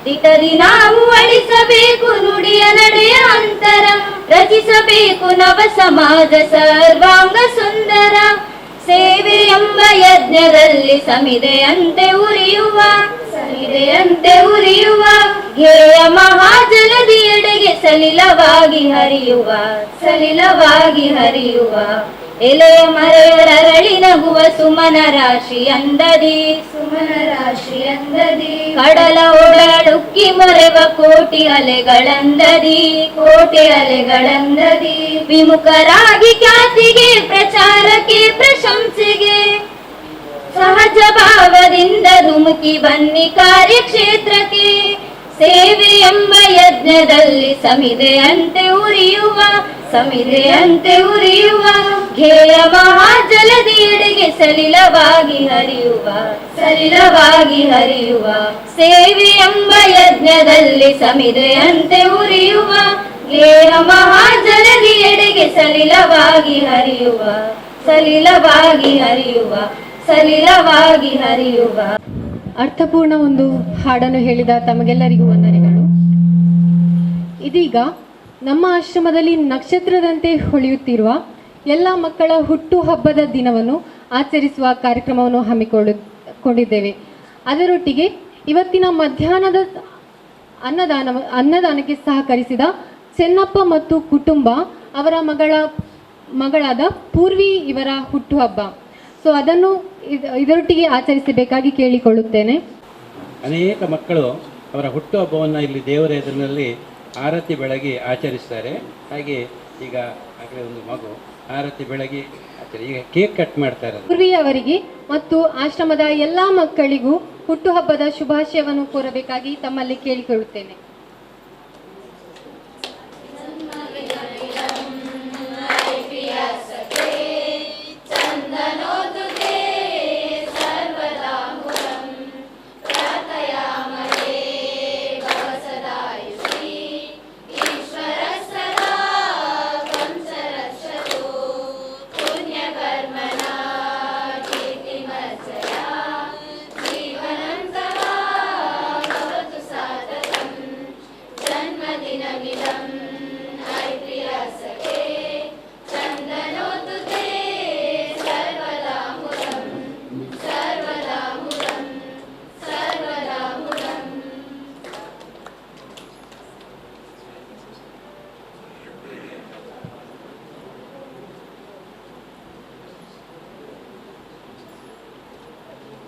ದಿಟದಿ ನಾವು ಅಳಿಸಬೇಕು ನುಡಿಯ ನಡೆಯ ಅಂತರ, ರಚಿಸಬೇಕು ನವ ಸಮಾಜ ಸರ್ವಾಂಗ ಸುಂದರ, ಸೇವೆ ಎಂಬ ಯಜ್ಞದಲ್ಲಿ ಸಮಿದೆಯಂತೆ ಉರಿಯುವ, ಸಮಿದೆಯಂತೆ ಉರಿಯುವ, ಧ್ಯೇಯ ಮಹಾಜಲದಿಯೆಡೆಗೆ ಸಲಿಲವಾಗಿ ಹರಿಯುವ, ಸಲಿಲವಾಗಿ ಹರಿಯುವ, ಎಲೆಯ ಮರೆಯರಳಿ ನಗುವ ಸುಮನ ರಾಶಿ ಅಂದದಿ, ಸುಮನ ರಾಶಿ ಅಂದದಿ, ಕಡಲ ಒಡಲುಕ್ಕಿ ಮೊರೆವ ಕೋಟಿ ಅಲೆಗಳಂದದಿ, ಕೋಟಿ ಅಲೆಗಳಂದದಿ, ವಿಮುಖರಾಗಿ ಖ್ಯಾತಿಗೆ ಪ್ರಚಾರಕ್ಕೆ ಪ್ರಶಂಸೆಗೆ ಸಹಜ ಭಾವದಿಂದ ಧುಮುಕಿ ಬನ್ನಿ ಕಾರ್ಯಕ್ಷೇತ್ರಕ್ಕೆ. ಸೇವೆ ಎಂಬ ಯಜ್ಞದಲ್ಲಿ ಸಮಿದೆಯಂತೆ ಉರಿಯುವ, ಸಮಿದೆಯಂತೆ ಉರಿಯುವ, ಧ್ಯೇಯ ಮಹಾಜಲದಿಯೆಡೆಗೆ ಸಲಿಲವಾಗಿ ಹರಿಯುವ, ಸಲಿಲವಾಗಿ ಹರಿಯುವ, ಸೇವೆ ಎಂಬ ಯಜ್ಞದಲ್ಲಿ ಸಮಿದೆಯಂತೆ ಉರಿಯುವ, ಧ್ಯೇಯ ಮಹಾಜಲದಿಯೆಡೆಗೆ ಸಲಿಲವಾಗಿ ಹರಿಯುವ, ಸಲಿಲವಾಗಿ ಹರಿಯುವ, ಸಲಿಲವಾಗಿ ಹರಿಯುವ. ಅರ್ಥಪೂರ್ಣ ಒಂದು ಹಾಡನ್ನು ಹೇಳಿದ ತಮಗೆಲ್ಲರಿಗೂ ವಂದನೆಗಳು. ಇದೀಗ ನಮ್ಮ ಆಶ್ರಮದಲ್ಲಿ ನಕ್ಷತ್ರದಂತೆ ಹೊಳೆಯುತ್ತಿರುವ ಎಲ್ಲ ಮಕ್ಕಳ ಹುಟ್ಟು ಹಬ್ಬದ ದಿನವನ್ನು ಆಚರಿಸುವ ಕಾರ್ಯಕ್ರಮವನ್ನು ಹಮ್ಮಿಕೊಳ್ಳ ಕೊಂಡಿದ್ದೇವೆ. ಅದರೊಟ್ಟಿಗೆ ಇವತ್ತಿನ ಮಧ್ಯಾಹ್ನದ ಅನ್ನದಾನಕ್ಕೆ ಸಹಕರಿಸಿದ ಚೆನ್ನಪ್ಪ ಮತ್ತು ಕುಟುಂಬ, ಅವರ ಮಗಳಾದ ಪೂರ್ವಿ ಇವರ ಹುಟ್ಟುಹಬ್ಬ. ಸೊ ಅದನ್ನು ಇದರೊಟ್ಟಿಗೆ ಆಚರಿಸಬೇಕಾಗಿ ಕೇಳಿಕೊಳ್ಳುತ್ತೇನೆ. ಅನೇಕ ಮಕ್ಕಳು ಅವರ ಹುಟ್ಟುಹಬ್ಬವನ್ನು ಇಲ್ಲಿ ದೇವರ ಎದುರಿನಲ್ಲಿ ಆರತಿ ಬೆಳಗಿ ಆಚರಿಸ್ತಾರೆ. ಹಾಗೆ ಈಗ ಆಗಲೇ ಒಂದು ಮಗು ಆರತಿ ಬೆಳಗಿ ಆಚರಿ ಈಗ ಕೇಕ್ ಕಟ್ ಮಾಡ್ತಾರೆ. ಪೂರ್ವಿ ಅವರಿಗೆ ಮತ್ತು ಆಶ್ರಮದ ಎಲ್ಲ ಮಕ್ಕಳಿಗೂ ಹುಟ್ಟುಹಬ್ಬದ ಶುಭಾಶಯವನ್ನು ಕೋರಬೇಕಾಗಿ ತಮ್ಮಲ್ಲಿ ಕೇಳಿಕೊಳ್ಳುತ್ತೇನೆ.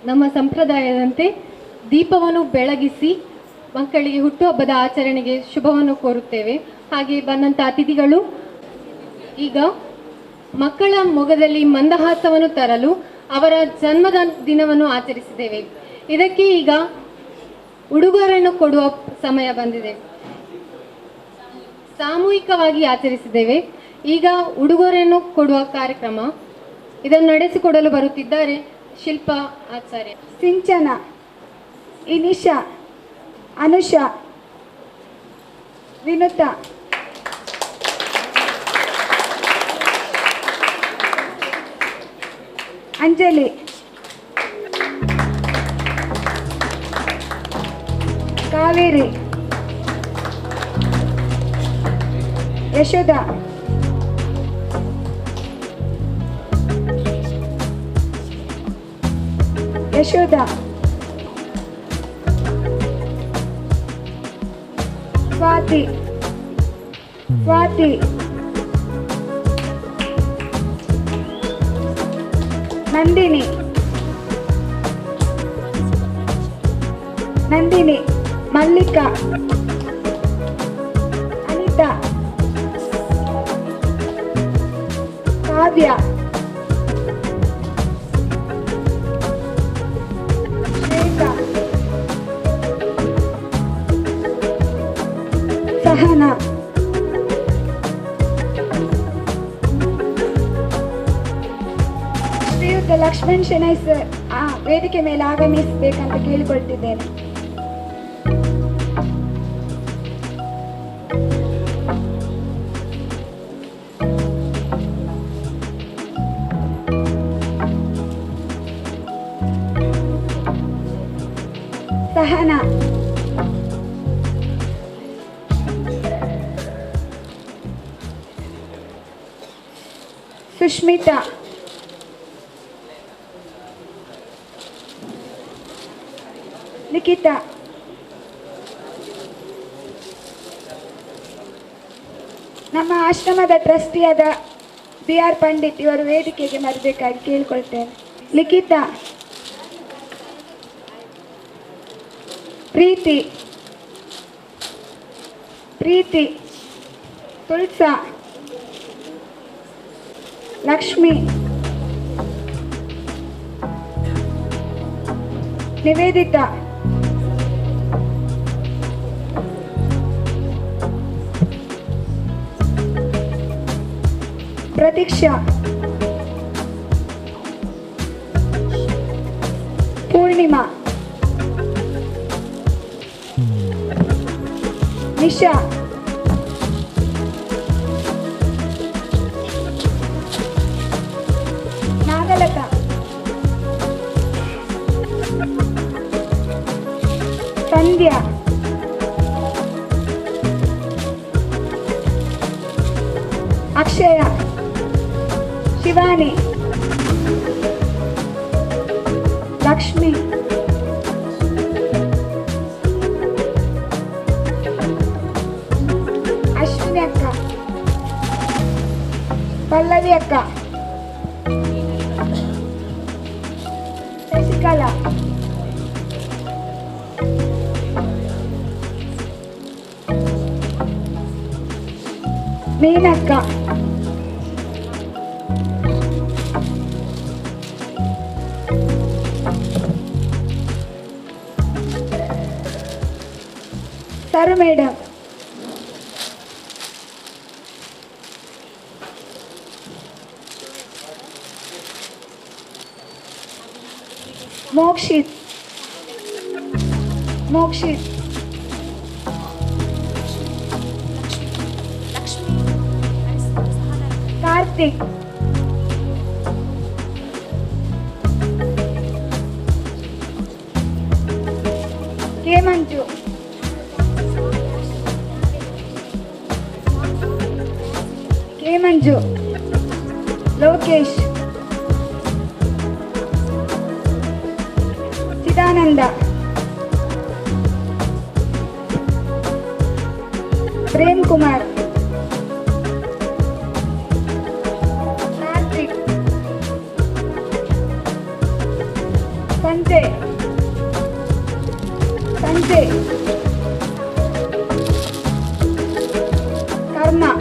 ನಮ್ಮ ಸಂಪ್ರದಾಯದಂತೆ ದೀಪವನ್ನು ಬೆಳಗಿಸಿ ಮಕ್ಕಳಿಗೆ ಹುಟ್ಟುಹಬ್ಬದ ಆಚರಣೆಗೆ ಶುಭವನ್ನು ಕೋರುತ್ತೇವೆ. ಹಾಗೆ ಬಂದಂಥ ಅತಿಥಿಗಳು ಈಗ ಮಕ್ಕಳ ಮೊಗದಲ್ಲಿ ಮಂದಹಾಸವನ್ನು ತರಲು ಅವರ ಜನ್ಮದ ದಿನವನ್ನು ಆಚರಿಸಿದ್ದೇವೆ. ಇದಕ್ಕೆ ಈಗ ಉಡುಗೊರೆಯನ್ನು ಕೊಡುವ ಸಮಯ ಬಂದಿದೆ. ಸಾಮೂಹಿಕವಾಗಿ ಆಚರಿಸಿದ್ದೇವೆ. ಈಗ ಉಡುಗೊರೆಯನ್ನು ಕೊಡುವ ಕಾರ್ಯಕ್ರಮ ಇದನ್ನು ನಡೆಸಿಕೊಡಲು ಬರುತ್ತಿದ್ದಾರೆ ಶಿಲ್ಪಾ ಆಚಾರ್ಯ. ಸಿಂಚನ, ಇನಿಶಾ, ಅನುಷಾ, ವಿನುತಾ, ಅಂಜಲಿ, ಕಾವೇರಿ, ಯಶೋಧ, ಯಶೋಧ, ಸ್ವಾತಿ, ಸ್ವಾತಿ, ನಂದಿನಿ, ನಂದಿನಿ, ಮಲ್ಲಿಕಾ, ಅನಿತಾ, ಕಾವ್ಯ, ಶ್ವೇತಾ, ಸಹನಾ, ಶ್ರೀಯುತ ಲಕ್ಷ್ಮಣ್ ಶೆಣೈ ಸರ್ ಆ ವೇದಿಕೆ ಮೇಲೆ ಆಗಮಿಸಬೇಕಂತ ಕೇಳಿಕೊಳ್ತಿದ್ದೇನೆ. ಸಹನಾ, ಸುಷ್ಮಿತಾ, Likhita, ನಮ್ಮ ಆಶ್ರಮದ ಟ್ರಸ್ಟಿಯಾದ ಬಿ ಆರ್ ಪಂಡಿತ್ ಇವರು ವೇದಿಕೆಗೆ ಬರಬೇಕಾಗಿ ಕೇಳಿಕೊಳ್ತೇನೆ. ಲಿಖಿತಾ, ಪ್ರೀತಿ, ಪ್ರೀತಿ, ತುಳಸಾ, ಲಕ್ಷ್ಮಿ, ನಿವೇದಿತಾ, ಪ್ರತೀಕ್ಷಾ, ಪೂರ್ಣಿಮಾ, ನಿಶಾ, ನಾಗಲತಾ, ಸಂಧ್ಯಾ, ಅಕ್ಷಯ, ಶಿವಾನಿ, ಲಕ್ಷ್ಮಿ, ಅಶ್ವಿನಿ ಅಕ್ಕ, ಪಲ್ಲವಿ ಅಕ್ಕ, Shashikala, ಮೀನಕ್ಕ, sir madam, Mokshith, Mokshith, Karthik, K Manju, K Manju, Lokesh, Chidananda, Prem Kumar, Karthik, Sanjay, Sanjay, Karma,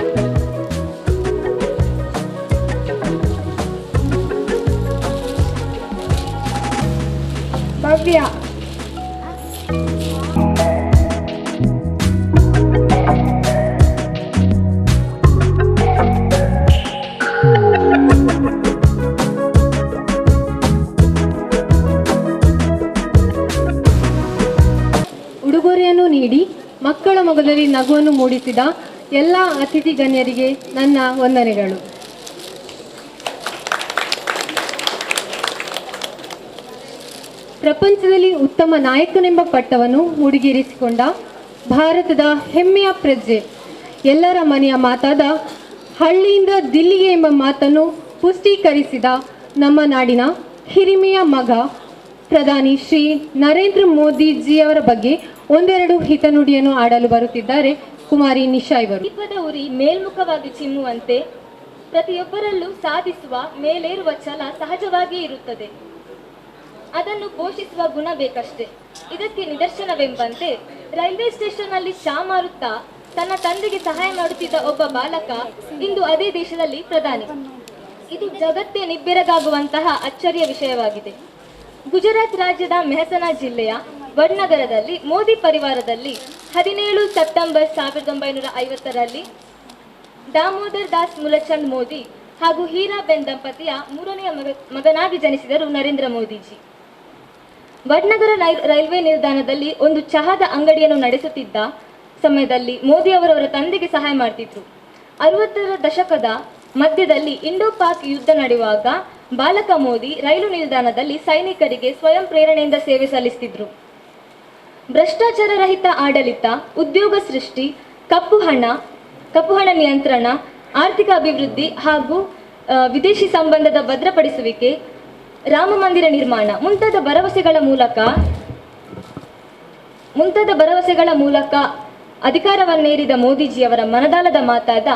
Bhavya. ಉಡುಗೊರೆಯನ್ನು ನೀಡಿ ಮಕ್ಕಳ ಮೊಗದಲ್ಲಿ ನಗುವನ್ನು ಮೂಡಿಸಿದ ಎಲ್ಲ ಅತಿಥಿ ಗಣ್ಯರಿಗೆ ನನ್ನ ವಂದನೆಗಳು. ಪ್ರಪಂಚದಲ್ಲಿ ಉತ್ತಮ ನಾಯಕನೆಂಬ ಪಟ್ಟವನ್ನು ಮುಡಿಗೇರಿಸಿಕೊಂಡ ಭಾರತದ ಹೆಮ್ಮೆಯ ಪ್ರಜೆ, ಎಲ್ಲರ ಮನೆಯ ಮಾತಾದ ಹಳ್ಳಿಯಿಂದ ದಿಲ್ಲಿಗೆ ಎಂಬ ಮಾತನ್ನು ಪುಷ್ಟೀಕರಿಸಿದ ನಮ್ಮ ನಾಡಿನ ಹಿರಿಮೆಯ ಮಗ ಪ್ರಧಾನಿ ಶ್ರೀ ನರೇಂದ್ರ ಮೋದಿಜಿಯವರ ಬಗ್ಗೆ ಒಂದೆರಡು ಹಿತನುಡಿಯನ್ನು ಆಡಲು ಬರುತ್ತಿದ್ದಾರೆ ಕುಮಾರಿ ನಿಶಾ ಇವರು. ದೀಪದ ಉರಿ ಮೇಲ್ಮುಖವಾಗಿ ಚಿಮ್ಮುವಂತೆ ಪ್ರತಿಯೊಬ್ಬರಲ್ಲೂ ಸಾಧಿಸುವ ಮೇಲೇರುವ ಛಲ ಸಹಜವಾಗಿಯೇ ಇರುತ್ತದೆ. ಅದನ್ನು ಪೋಷಿಸುವ ಗುಣ ಬೇಕಷ್ಟೆ. ಇದಕ್ಕೆ ನಿದರ್ಶನವೆಂಬಂತೆ ರೈಲ್ವೆ ಸ್ಟೇಷನ್ನಲ್ಲಿ ಚಾ ಮಾರುತ್ತಾ ತನ್ನ ತಂದೆಗೆ ಸಹಾಯ ಮಾಡುತ್ತಿದ್ದ ಒಬ್ಬ ಬಾಲಕ ಇಂದು ಅದೇ ದೇಶದಲ್ಲಿ ಪ್ರಧಾನಿ. ಇದು ಜಗತ್ತೇ ನಿಬ್ಬೆರಗಾಗುವಂತಹ ಅಚ್ಚರಿಯ ವಿಷಯವಾಗಿದೆ. ಗುಜರಾತ್ ರಾಜ್ಯದ ಮೆಹಸನಾ ಜಿಲ್ಲೆಯ ವಡ್ನಗರದಲ್ಲಿ ಮೋದಿ ಪರಿವಾರದಲ್ಲಿ 17 ಸೆಪ್ಟೆಂಬರ್ 1950ರಲ್ಲಿ ದಾಮೋದರ್ ದಾಸ್ ಮುಲಚಂದ್ ಮೋದಿ ಹಾಗೂ ಹೀರಾಬೆನ್ ದಂಪತಿಯ ಮೂರನೆಯ ಮಗನಾಗಿ ಜನಿಸಿದರು ನರೇಂದ್ರ ಮೋದಿಜಿ. ವಡ್ನಗರ ರೈಲ್ವೆ ನಿಲ್ದಾಣದಲ್ಲಿ ಒಂದು ಚಹಾದ ಅಂಗಡಿಯನ್ನು ನಡೆಸುತ್ತಿದ್ದ ಸಮಯದಲ್ಲಿ ಮೋದಿ ಅವರವರ ತಂದೆಗೆ ಸಹಾಯ ಮಾಡ್ತಿದ್ರು. 60ರ ದಶಕದ ಮಧ್ಯದಲ್ಲಿ ಇಂಡೋ ಪಾಕ್ ಯುದ್ಧ ನಡೆಯುವಾಗ ಬಾಲಕ ಮೋದಿ ರೈಲು ನಿಲ್ದಾಣದಲ್ಲಿ ಸೈನಿಕರಿಗೆ ಸ್ವಯಂ ಪ್ರೇರಣೆಯಿಂದ ಸೇವೆ ಸಲ್ಲಿಸುತ್ತಿದ್ರು. ಭ್ರಷ್ಟಾಚಾರ ರಹಿತ ಆಡಳಿತ, ಉದ್ಯೋಗ ಸೃಷ್ಟಿ, ಕಪ್ಪು ಹಣ ನಿಯಂತ್ರಣ, ಆರ್ಥಿಕ ಅಭಿವೃದ್ಧಿ ಹಾಗೂ ವಿದೇಶಿ ಸಂಬಂಧದ ಭದ್ರಪಡಿಸುವಿಕೆ, ರಾಮ ಮಂದಿರ ನಿರ್ಮಾಣ ಮುಂತಾದ ಭರವಸೆಗಳ ಮೂಲಕ ಮುಂತಾದ ಭರವಸೆಗಳ ಮೂಲಕ ಅಧಿಕಾರವನ್ನೇರಿದ ಮೋದಿಜಿಯವರ ಮನದಾಳದ ಮಾತಾದ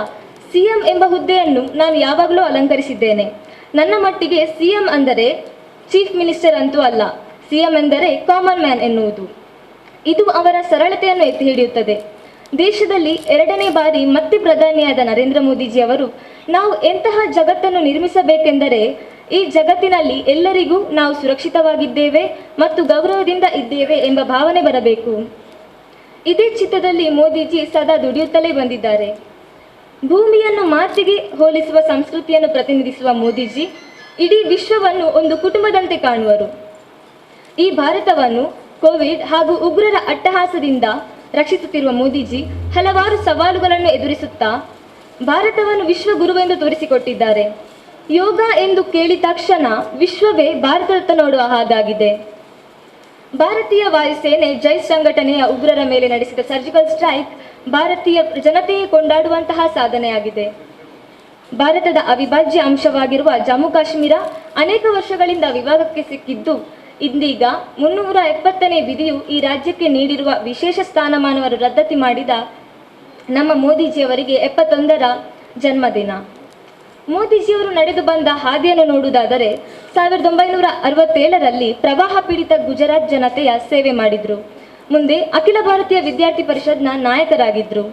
ಸಿಎಂ ಎಂಬ ಹುದ್ದೆಯನ್ನು ನಾನು ಯಾವಾಗಲೂ ಅಲಂಕರಿಸಿದ್ದೇನೆ. ನನ್ನ ಮಟ್ಟಿಗೆ ಸಿಎಂ ಅಂದರೆ ಚೀಫ್ ಮಿನಿಸ್ಟರ್ ಅಂತೂ ಅಲ್ಲ, ಸಿಎಂ ಎಂದರೆ ಕಾಮನ್ ಮ್ಯಾನ್ ಎನ್ನುವುದು. ಇದು ಅವರ ಸರಳತೆಯನ್ನು ಎತ್ತಿ ಹಿಡಿಯುತ್ತದೆ. ದೇಶದಲ್ಲಿ ಎರಡನೇ ಬಾರಿ ಮತ್ತೆ ಪ್ರಧಾನಿಯಾದ ನರೇಂದ್ರ ಮೋದಿಜಿಯವರು ನಾವು ಎಂತಹ ಜಗತ್ತನ್ನು ನಿರ್ಮಿಸಬೇಕೆಂದರೆ ಈ ಜಗತ್ತಿನಲ್ಲಿ ಎಲ್ಲರಿಗೂ ನಾವು ಸುರಕ್ಷಿತವಾಗಿದ್ದೇವೆ ಮತ್ತು ಗೌರವದಿಂದ ಇದ್ದೇವೆ ಎಂಬ ಭಾವನೆ ಬರಬೇಕು. ಇದೇ ಚಿತ್ತದಲ್ಲಿ ಮೋದಿಜಿ ಸದಾ ದುಡಿಯುತ್ತಲೇ ಬಂದಿದ್ದಾರೆ. ಭೂಮಿಯನ್ನು ಮಾತಿಗೆ ಹೋಲಿಸುವ ಸಂಸ್ಕೃತಿಯನ್ನು ಪ್ರತಿನಿಧಿಸುವ ಮೋದಿಜಿ ಇಡೀ ವಿಶ್ವವನ್ನು ಒಂದು ಕುಟುಂಬದಂತೆ ಕಾಣುವರು. ಈ ಭಾರತವನ್ನು ಕೋವಿಡ್ ಹಾಗೂ ಉಗ್ರರ ಅಟ್ಟಹಾಸದಿಂದ ರಕ್ಷಿಸುತ್ತಿರುವ ಮೋದಿಜಿ ಹಲವಾರು ಸವಾಲುಗಳನ್ನು ಎದುರಿಸುತ್ತಾ ಭಾರತವನ್ನು ವಿಶ್ವಗುರುವೆಂದು ತೋರಿಸಿಕೊಟ್ಟಿದ್ದಾರೆ. ಯೋಗ ಎಂದು ಕೇಳಿದ ತಕ್ಷಣ ವಿಶ್ವವೇ ಭಾರತದತ್ತ ನೋಡುವ ಹಾಗಾಗಿದೆ. ಭಾರತೀಯ ವಾಯುಸೇನೆ ಜೈಷ್ ಸಂಘಟನೆಯ ಉಗ್ರರ ಮೇಲೆ ನಡೆಸಿದ ಸರ್ಜಿಕಲ್ ಸ್ಟ್ರೈಕ್ ಭಾರತೀಯ ಜನತೆಯೇ ಕೊಂಡಾಡುವಂತಹ ಸಾಧನೆಯಾಗಿದೆ. ಭಾರತದ ಅವಿಭಾಜ್ಯ ಅಂಶವಾಗಿರುವ ಜಮ್ಮು ಕಾಶ್ಮೀರ ಅನೇಕ ವರ್ಷಗಳಿಂದ ವಿವಾದಕ್ಕೆ ಸಿಕ್ಕಿದ್ದು, ಇಂದೀಗ 370ನೇ ವಿಧಿಯು ಈ ರಾಜ್ಯಕ್ಕೆ ನೀಡಿರುವ ವಿಶೇಷ ಸ್ಥಾನಮಾನವನ್ನು ರದ್ದತಿ ಮಾಡಿದ ನಮ್ಮ ಮೋದಿಜಿಯವರಿಗೆ 71ರ ಜನ್ಮದಿನ. ಮೋದಿಜಿಯವರು ನಡೆದು ಬಂದ ಹಾದಿಯನ್ನು ನೋಡುವುದಾದರೆ 1967ರಲ್ಲಿ ಪ್ರವಾಹ ಪೀಡಿತ ಗುಜರಾತ್ ಜನತೆಯ ಸೇವೆ ಮಾಡಿದ್ರು. ಮುಂದೆ ಅಖಿಲ ಭಾರತೀಯ ವಿದ್ಯಾರ್ಥಿ ಪರಿಷತ್ನ ನಾಯಕರಾಗಿದ್ರು.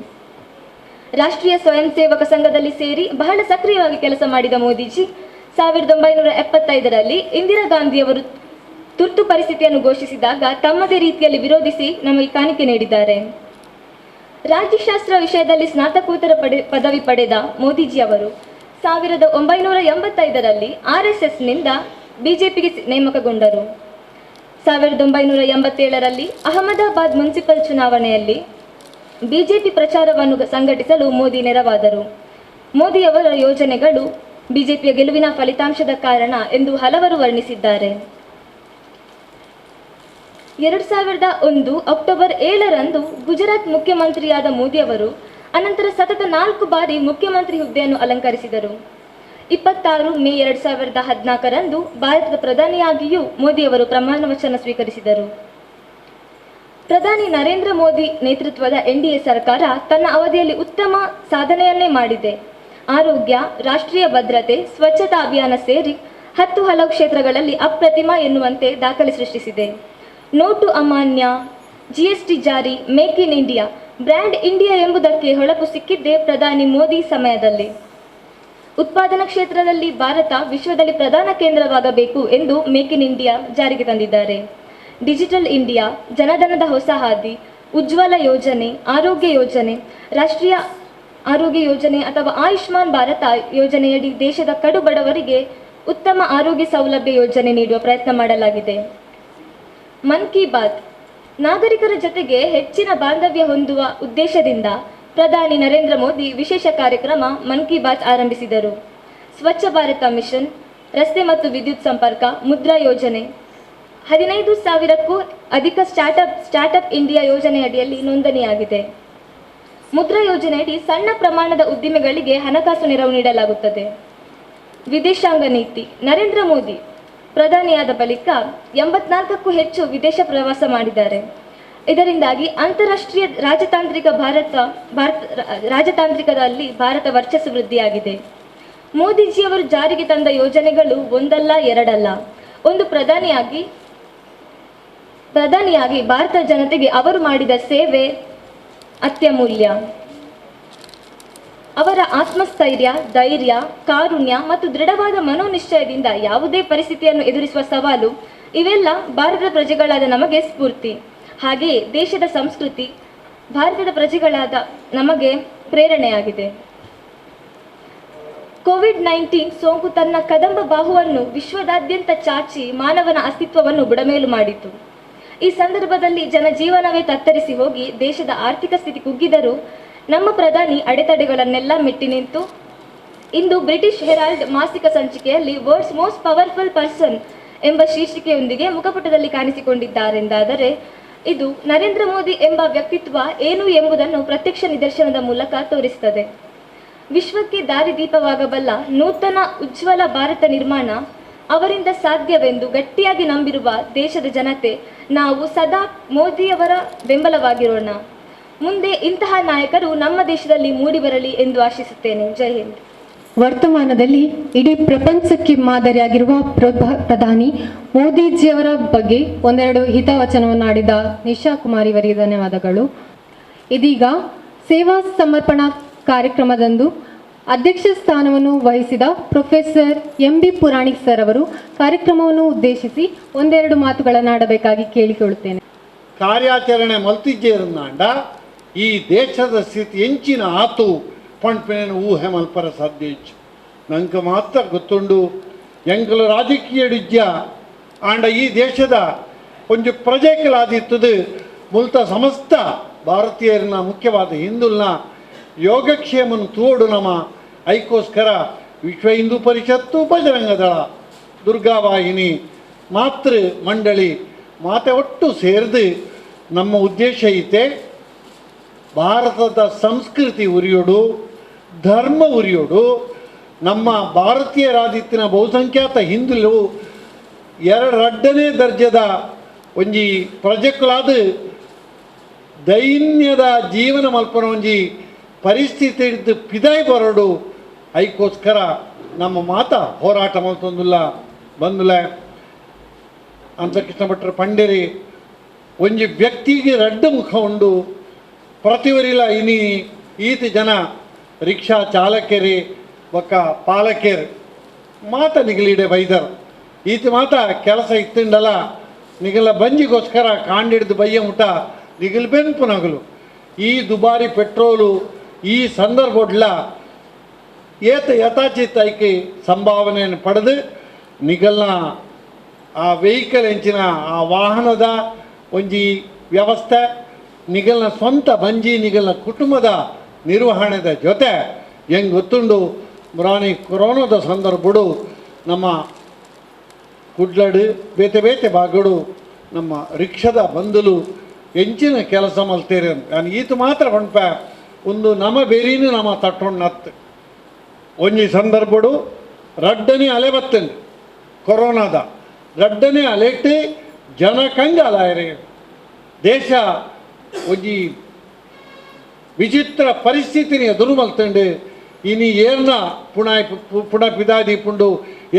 ರಾಷ್ಟ್ರೀಯ ಸ್ವಯಂ ಸೇವಕ ಸಂಘದಲ್ಲಿ ಸೇರಿ ಬಹಳ ಸಕ್ರಿಯವಾಗಿ ಕೆಲಸ ಮಾಡಿದ ಮೋದಿಜಿ 1975ರಲ್ಲಿ ಇಂದಿರಾ ಗಾಂಧಿಯವರು ತುರ್ತು ಪರಿಸ್ಥಿತಿಯನ್ನು ಘೋಷಿಸಿದಾಗ ತಮ್ಮದೇ ರೀತಿಯಲ್ಲಿ ವಿರೋಧಿಸಿ ನಮಗೆ ಕಾಣಿಕೆ ನೀಡಿದ್ದಾರೆ. ರಾಜ್ಯಶಾಸ್ತ್ರ ವಿಷಯದಲ್ಲಿ ಸ್ನಾತಕೋತ್ತರ ಪದವಿ ಪಡೆದ ಮೋದಿಜಿ ಅವರು 1985ರಲ್ಲಿ ಆರ್ಎಸ್ಎಸ್ನಿಂದ ಬಿಜೆಪಿಗೆ ನೇಮಕಗೊಂಡರು. 1987ರಲ್ಲಿ ಅಹಮದಾಬಾದ್ ಮುನ್ಸಿಪಲ್ ಚುನಾವಣೆಯಲ್ಲಿ ಬಿಜೆಪಿ ಪ್ರಚಾರವನ್ನು ಸಂಘಟಿಸಲು ಮೋದಿ ನೆರವಾದರು. ಮೋದಿಯವರ ಯೋಜನೆಗಳು ಬಿಜೆಪಿಯ ಗೆಲುವಿನ ಫಲಿತಾಂಶದ ಕಾರಣ ಎಂದು ಹಲವರು ವರ್ಣಿಸಿದ್ದಾರೆ. 2001 ಅಕ್ಟೋಬರ್ 7ರಂದು ಗುಜರಾತ್ ಮುಖ್ಯಮಂತ್ರಿಯಾದ ಮೋದಿಯವರು ಅನಂತರ ಸತತ 4 ಬಾರಿ ಮುಖ್ಯಮಂತ್ರಿ ಹುದ್ದೆಯನ್ನು ಅಲಂಕರಿಸಿದರು. 26 ಮೇ 2014ರಂದು ಭಾರತದ ಪ್ರಧಾನಿಯಾಗಿಯೂ ಮೋದಿಯವರು ಪ್ರಮಾಣ ವಚನ ಸ್ವೀಕರಿಸಿದರು. ಪ್ರಧಾನಿ ನರೇಂದ್ರ ಮೋದಿ ನೇತೃತ್ವದ ಎನ್ಡಿಎ ಸರ್ಕಾರ ತನ್ನ ಅವಧಿಯಲ್ಲಿ ಉತ್ತಮ ಸಾಧನೆಯನ್ನೇ ಮಾಡಿದೆ. ಆರೋಗ್ಯ, ರಾಷ್ಟ್ರೀಯ ಭದ್ರತೆ, ಸ್ವಚ್ಛತಾ ಅಭಿಯಾನ ಸೇರಿ 10 ಹಲವು ಕ್ಷೇತ್ರಗಳಲ್ಲಿ ಅಪ್ರತಿಮ ಎನ್ನುವಂತೆ ದಾಖಲೆ ಸೃಷ್ಟಿಸಿದೆ. ನೋಟು ಅಮಾನ್ಯ, ಜಿಎಸ್ಟಿ ಜಾರಿ, make in India, brand India ಎಂಬುದಕ್ಕೆ ಹೊಳಪು ಸಿಕ್ಕಿದ್ದೇ ಪ್ರಧಾನಿ ಮೋದಿ ಸಮಯದಲ್ಲಿ. ಉತ್ಪಾದನಾ ಕ್ಷೇತ್ರದಲ್ಲಿ ಭಾರತ ವಿಶ್ವದಲ್ಲಿ ಪ್ರಧಾನ ಕೇಂದ್ರವಾಗಬೇಕು ಎಂದು make in India ಜಾರಿಗೆ ತಂದಿದ್ದಾರೆ. ಡಿಜಿಟಲ್ ಇಂಡಿಯಾ, ಜನಧನದ ಹೊಸ ಹಾದಿ, ಉಜ್ವಲ ಯೋಜನೆ, ಆರೋಗ್ಯ ಯೋಜನೆ, ರಾಷ್ಟ್ರೀಯ ಆರೋಗ್ಯ ಯೋಜನೆ ಅಥವಾ ಆಯುಷ್ಮಾನ್ ಭಾರತ ಯೋಜನೆಯಡಿ ದೇಶದ ಕಡು ಬಡವರಿಗೆ ಉತ್ತಮ ಆರೋಗ್ಯ ಸೌಲಭ್ಯ ಯೋಜನೆ ನೀಡುವ ಪ್ರಯತ್ನ ಮಾಡಲಾಗಿದೆ. ಮನ್ ಕಿ ಬಾತ್ ನಾಗರಿಕರ ಜೊತೆಗೆ ಹೆಚ್ಚಿನ ಬಾಂಧವ್ಯ ಹೊಂದುವ ಉದ್ದೇಶದಿಂದ ಪ್ರಧಾನಿ ನರೇಂದ್ರ ಮೋದಿ ವಿಶೇಷ ಕಾರ್ಯಕ್ರಮ ಮನ್ ಕಿ ಬಾತ್ ಆರಂಭಿಸಿದರು. ಸ್ವಚ್ಛ ಭಾರತ ಮಿಷನ್, ರಸ್ತೆ ಮತ್ತು ವಿದ್ಯುತ್ ಸಂಪರ್ಕ, ಮುದ್ರಾ ಯೋಜನೆ, 15,000ಕ್ಕೂ ಅಧಿಕ ಸ್ಟಾರ್ಟ್ಅಪ್ ಇಂಡಿಯಾ ಯೋಜನೆಯಡಿಯಲ್ಲಿ ನೋಂದಣಿಯಾಗಿದೆ. ಮುದ್ರಾ ಯೋಜನೆಯಡಿ ಸಣ್ಣ ಪ್ರಮಾಣದ ಉದ್ದಿಮೆಗಳಿಗೆ ಹಣಕಾಸು ನೆರವು ನೀಡಲಾಗುತ್ತದೆ. ವಿದೇಶಾಂಗ ನೀತಿ: ನರೇಂದ್ರ ಮೋದಿ ಪ್ರಧಾನಿಯಾದ ಬಳಿಕ 84ಕ್ಕೂ ಹೆಚ್ಚು ವಿದೇಶ ಪ್ರವಾಸ ಮಾಡಿದ್ದಾರೆ. ಇದರಿಂದಾಗಿ ಅಂತಾರಾಷ್ಟ್ರೀಯ ರಾಜತಾಂತ್ರಿಕ ಭಾರತ ಭಾರತ ರಾಜತಾಂತ್ರಿಕದಲ್ಲಿ ಭಾರತ ವರ್ಚಸ್ಸು ವೃದ್ಧಿಯಾಗಿದೆ. ಮೋದಿಜಿಯವರು ಜಾರಿಗೆ ತಂದ ಯೋಜನೆಗಳು ಒಂದಲ್ಲ ಎರಡಲ್ಲ. ಒಂದು ಪ್ರಧಾನಿಯಾಗಿ ಪ್ರಧಾನಿಯಾಗಿ ಭಾರತ ಜನತೆಗೆ ಅವರು ಮಾಡಿದ ಸೇವೆ ಅತ್ಯಮೂಲ್ಯ. ಅವರ ಆತ್ಮಸ್ಥೈರ್ಯ, ಧೈರ್ಯ, ಕಾರುಣ್ಯ ಮತ್ತು ದೃಢವಾದ ಮನೋನಿಶ್ಚಯದಿಂದ ಯಾವುದೇ ಪರಿಸ್ಥಿತಿಯನ್ನು ಎದುರಿಸುವ ಸವಾಲು ಇವೆಲ್ಲ ಭಾರತದ ಪ್ರಜೆಗಳಾದ ನಮಗೆ ಸ್ಫೂರ್ತಿ. ಹಾಗೆಯೇ ದೇಶದ ಸಂಸ್ಕೃತಿ ಭಾರತದ ಪ್ರಜೆಗಳಾದ ನಮಗೆ ಪ್ರೇರಣೆಯಾಗಿದೆ. ಕೋವಿಡ್-19 ಸೋಂಕು ತನ್ನ ಕದಂಬ ಬಾಹುವನ್ನು ವಿಶ್ವದಾದ್ಯಂತ ಚಾಚಿ ಮಾನವನ ಅಸ್ತಿತ್ವವನ್ನು ಬುಡಮೇಲು ಮಾಡಿತು. ಈ ಸಂದರ್ಭದಲ್ಲಿ ಜನಜೀವನವೇ ತತ್ತರಿಸಿ ಹೋಗಿ ದೇಶದ ಆರ್ಥಿಕ ಸ್ಥಿತಿ ಕುಗ್ಗಿದರೂ ನಮ್ಮ ಪ್ರಧಾನಿ ಅಡೆತಡೆಗಳನ್ನೆಲ್ಲ ಮೆಟ್ಟಿ ನಿಂತು ಇಂದು ಬ್ರಿಟಿಷ್ ಹೆರಾಲ್ಡ್ ಮಾಸಿಕ ಸಂಚಿಕೆಯಲ್ಲಿ world's most powerful person ಎಂಬ ಶೀರ್ಷಿಕೆಯೊಂದಿಗೆ ಮುಖಪುಟದಲ್ಲಿ ಕಾಣಿಸಿಕೊಂಡಿದ್ದಾರೆಂದಾದರೆ ಇದು ನರೇಂದ್ರ ಮೋದಿ ಎಂಬ ವ್ಯಕ್ತಿತ್ವ ಏನು ಎಂಬುದನ್ನು ಪ್ರತ್ಯಕ್ಷ ನಿದರ್ಶನದ ಮೂಲಕ ತೋರಿಸುತ್ತದೆ. ವಿಶ್ವಕ್ಕೆ ದಾರಿದೀಪವಾಗಬಲ್ಲ ನೂತನ ಉಜ್ವಲ ಭಾರತ ನಿರ್ಮಾಣ ಅವರಿಂದ ಸಾಧ್ಯವೆಂದು ಗಟ್ಟಿಯಾಗಿ ನಂಬಿರುವ ದೇಶದ ಜನತೆ ನಾವು ಸದಾ ಮೋದಿಯವರ ಬೆಂಬಲವಾಗಿರೋಣ. ಮುಂದೆ ಇಂತಹ ನಾಯಕರು ನಮ್ಮ ದೇಶದಲ್ಲಿ ಮೂಡಿಬರಲಿ ಎಂದು ಆಶಿಸುತ್ತೇನೆ. ಜೈ ಹಿಂದ್. ವರ್ತಮಾನದಲ್ಲಿ ಇಡೀ ಪ್ರಪಂಚಕ್ಕೆ ಮಾದರಿಯಾಗಿರುವ ಪ್ರಧಾನಿ ಮೋದಿಜಿಯವರ ಬಗ್ಗೆ ಒಂದೆರಡು ಹಿತವಚನವನ್ನು ಆಡಿದ ನಿಶಾ ಕುಮಾರಿ ಅವರಿಗೆ ಧನ್ಯವಾದಗಳು. ಇದೀಗ ಸೇವಾ ಸಮರ್ಪಣಾ ಕಾರ್ಯಕ್ರಮದಂದು ಅಧ್ಯಕ್ಷ ಸ್ಥಾನವನ್ನು ವಹಿಸಿದ professor M B Puranik sir ಅವರು ಕಾರ್ಯಕ್ರಮವನ್ನು ಉದ್ದೇಶಿಸಿ ಒಂದೆರಡು ಮಾತುಗಳನ್ನಾಡಬೇಕಾಗಿ ಕೇಳಿಕೊಳ್ಳುತ್ತೇನೆ. ಕಾರ್ಯಾಚರಣೆ ಮಲ್ತಿಜ್ಜೇರುಂದಾಂಡ ಈ ದೇಶದ ಸ್ಥಿತಿ ಎಂಚಿನ ಆತು ಪಣ್ಪಿನ ಊಹೆ ಮಲ್ಪರ ಸಾಧ್ಯ ಇಜ್ಜಿ. ನಂಗೆ ಮಾತ್ರ ಗೊತ್ತುಂಡು, ಎಂಕಲು ರಾಜಕೀಯ ಡಿಜ್ಯ ಆಂಡ ಈ ದೇಶದ ಒಂಜಿ ಪ್ರಜೆಕಲಾದಿತ್ತದು ಮುಲ್ತ ಸಮಸ್ತ ಭಾರತೀಯರನ್ನ, ಮುಖ್ಯವಾದ ಹಿಂದುಲ್ನ ಯೋಗಕ್ಷೇಮನ ತೋಡು ನಮ. ಐಕೋಸ್ಕರ ವಿಶ್ವ ಹಿಂದೂ ಪರಿಷತ್ತು, ಬಜರಂಗ ದಳ, ದುರ್ಗಾವಾಹಿನಿ, ಮಾತೃ ಮಂಡಳಿ ಮಾತೆ ಒಟ್ಟು ಸೇರಿದು ನಮ್ಮ ಉದ್ದೇಶ ಐತೆ ಭಾರತದ ಸಂಸ್ಕೃತಿ ಉರಿಯೋಡು, ಧರ್ಮ ಉರಿಯೋಡು. ನಮ್ಮ ಭಾರತೀಯರಾದಿತ್ತಿನ ಬಹುಸಂಖ್ಯಾತ ಹಿಂದುಲು ಎರಡನೇ ದರ್ಜದ ಒಂಜಿ ಪ್ರಜೆಕುಲಾದ ದೈನ್ಯದ ಜೀವನ ಮಲ್ಪನ ಒಂಜಿ ಪರಿಸ್ಥಿತಿ ಹಿಡಿದು ಪಿದಾಯಿ ಬರೋಡು. ಐಕೋಸ್ಕರ ನಮ್ಮ ಮಾತ ಹೋರಾಟ ಮಲ್ತೊಂದುಲ್ಲ ಬಂದುಲ ಅಂತ ಕೃಷ್ಣ ಭಟ್ರ ಪಂಡೇರಿ. ಒಂಜಿ ವ್ಯಕ್ತಿಗೆ ರಡ್ಡು ಮುಖ ಉಂಡು. ಪ್ರತಿವರಿಲ ಇನಿ ಈತ ಜನ ರಿಕ್ಷಾ ಚಾಲಕರಿ ಬೊಕ್ಕ ಪಾಲಕೆರ್ ಮಾತ ನಿಗಲಿಡೆ ಬೈದರು. ಈತ ಮಾತ ಕೆಲಸ ಇತ್ತಿಂಡಲ ನಿಗಲ ಬಂಜಿಗೋಸ್ಕರ ಕಾಂಡಿಡ್ದು ಬಯ್ಯ ಮುಟ ನಿಗಲ್ ಬೆನ್ಪು ನಗಲು. ಈ ದುಬಾರಿ ಪೆಟ್ರೋಲು ಈ ಸಂದರ್ಭಡ್ಲ ಏತ ಯಥಾಚಿತ ಐಕೆ ಸಂಭಾವನೆಯನ್ನು ಪಡೆದು ನಿಗಲ್ನ ಆ ವೆಹಿಕಲ್ ಎಂಚಿನ ಆ ವಾಹನದ ಒಂಜಿ ವ್ಯವಸ್ಥೆ, ನಿಗಲ್ನ ಸ್ವಂತ ಬಂಜಿ, ನಿಗಲ್ನ ಕುಟುಂಬದ ನಿರ್ವಹಣೆದ ಜೊತೆ ಹೆಂಗೆ ಗೊತ್ತುಂಡು ಮುರಾನಿ ಕೊರೋನಾದ ಸಂದರ್ಭಡು ನಮ್ಮ ಕುಡ್ಲಡು ಬೇತೆ ಬೇತೆ ಭಾಗಡು ನಮ್ಮ ರಿಕ್ಷದ ಬಂದಲು ಎಂಚಿನ ಕೆಲಸ ಮಲ್ತೇರೆ. ನಾನು ಈತ ಮಾತ್ರ ಪಂಪ ಒಂದು ನಮ ಬೇರಿನ ನಮ ತಟ್ಟೊಣ್ಣತ್ತು. ಒಂಜಿ ಸಂದರ್ಭಡು ರಡ್ಡನೇ ಅಲೆ ಬತ್ತಂಡು, ಕೊರೋನಾದ ರಡ್ಡನೇ ಅಲೆಟ್ಟು ಜನ ಕಂಗಾಲಾಯರೆ. ದೇಶ ಒಂಜಿ ವಿಚಿತ್ರ ಪರಿಸ್ಥಿತಿನಿ ಎದುರು ಮಲ್ತಂಡು. ಇನಿ ಏರ್ನ ಪುಣ ಪುಣ ಪಿದಾದಿ ಪುಂಡು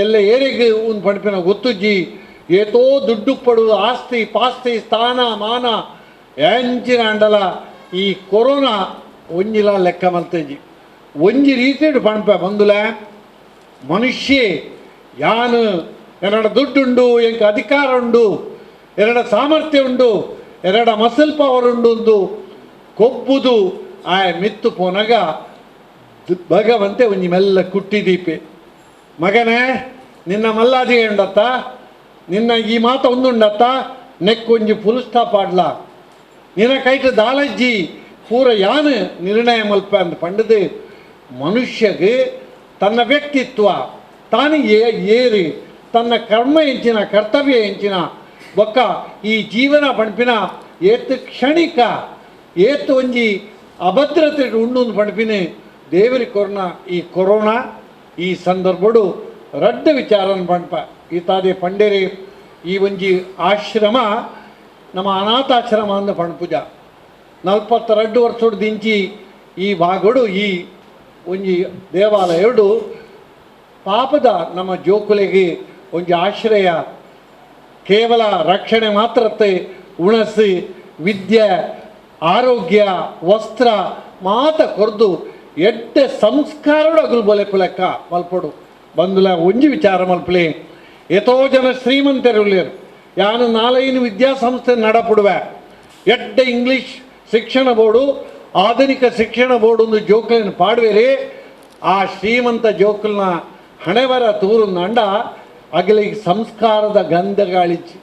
ಎಲ್ಲ ಏರಿಗೆ ಒಂದು ಪಂಪಿನ ಗೊತ್ತುಜ್ಜಿ. ಏತೋ ದುಡ್ಡು ಪಡು ಆಸ್ತಿ ಪಾಸ್ತಿ ಸ್ಥಾನ ಮಾನ ಎಂಚಿನ ಅಂಡಲ ಈ ಕೊರೋನಾ ಒಂಜಿಲ ಲೆಕ್ಕ ಮಲ್ತಜ್ಜಿ. ಒಂಜಿ ರೀತಿಡು ಪಣಪ ಬಂದುಲ ಮನುಷ್ಯ ಯಾನು ಎರಡ ದುಡ್ಡುಂಡು, ಎಂಕ ಅಧಿಕಾರ ಉಂಡು, ಎರಡ ಸಾಮರ್ಥ್ಯ ಉಂಡು, ಎರಡ ಮಸಲ್ ಪವರ್ ಉಂಡು ಒಂದು ಕೊಬ್ಬುದು ಆ ಮಿತ್ತು ಪೋನಗ ಭಗವಂತೆ ಒಂಜಿ ಮೆಲ್ಲ ಕುಟ್ಟಿದೀಪೆ. ಮಗನೇ, ನಿನ್ನ ಮಲ್ಲಾದಿಗೆ ಉಂಡತ್ತ, ನಿನ್ನ ಈ ಮಾತ ಒಂದುಂಡತ್ತ, ನೆಕ್ಕೊಂಜಿ ಫುಲ್ ಸ್ಟಾಪ್ ಆಡ್ಲ, ನಿನ್ನ ಕೈಟ್ ದಾಲಜ್ಜಿ ಪೂರ ಯಾನು ನಿರ್ಣಯ ಮಲ್ಪ ಅಂತ ಪಂಡದು. ಮನುಷ್ಯಗೆ ತನ್ನ ವ್ಯಕ್ತಿತ್ವ ತಾನು ಏರಿ ತನ್ನ ಕರ್ಮ ಎಂಚಿನ ಕರ್ತವ್ಯ ಎಂಚಿನ ಬೊಕ್ಕ ಈ ಜೀವನ ಪಂಪಿನ ಏತ್ ಕ್ಷಣಿಕ ಏತ್ ಒಂಜಿ ಅಭದ್ರತೆ ಉಂಡು ಪಂಪಿನ ದೇವರಿ ಕೊರೋನಾ ಈ ಕೊರೋನಾ ಈ ಸಂದರ್ಭಡು ರಡ್ಡ ವಿಚಾರನ ಪಂಪ. ಈ ತಾದೇ ಪಂಡೇರಿ ಈ ಒಂಜಿ ಆಶ್ರಮ ನಮ್ಮ ಅನಾಥಾಶ್ರಮ ಅಂದ ಪಂಪುಜ 42 ವರ್ಷದ ದಿಂಚಿ ಈ ಭಾಗಡು ಈ ಒಂಜಿ ದೇವಾಲಯಡು ಪಾಪದ ನಮ್ಮ ಜೋಕುಲೆಗೆ ಒಂಜಿ ಆಶ್ರಯ, ಕೇವಲ ರಕ್ಷಣೆ ಮಾತ್ರತ್ತೆ, ಉಣಸು ವಿದ್ಯೆ ಆರೋಗ್ಯ ವಸ್ತ್ರ ಮಾತ ಕೊರ್ದು ಎಡ್ಡೆ ಸಂಸ್ಕಾರಡು ಅಗುಲು ಬೊಲೆಪು ಲೆಕ್ಕ ಮಲ್ಪಡು ಬಂದುಲ. ಒಂಜಿ ವಿಚಾರ ಮಲ್ಪಲೆ, ಎತೋ ಜನ ಶ್ರೀಮಂತರುಳ್ಳೇರು ಯಾನು ನಾಲೈನು ವಿದ್ಯಾಸಂಸ್ಥೆ ನಡಪುಡುವೆ ಎಡ್ಡೆ ಇಂಗ್ಲೀಷ್ ಶಿಕ್ಷಣ ಬೋರ್ಡು ಆಧುನಿಕ ಶಿಕ್ಷಣ ಬೋರ್ಡು ಒಂದು ಜೋಕುలను ಪಾಡುವೆರಿ. ಆ ಶ್ರೀಮಂತ ಜೋಕುಲ್ನ ಹಣೆಬರ ತೂರುಂದಂಡ ಅಗಲಿಗೆ ಸಂಸ್ಕಾರದ ಗಂಧಗಾಳಿಚ್ಚಿ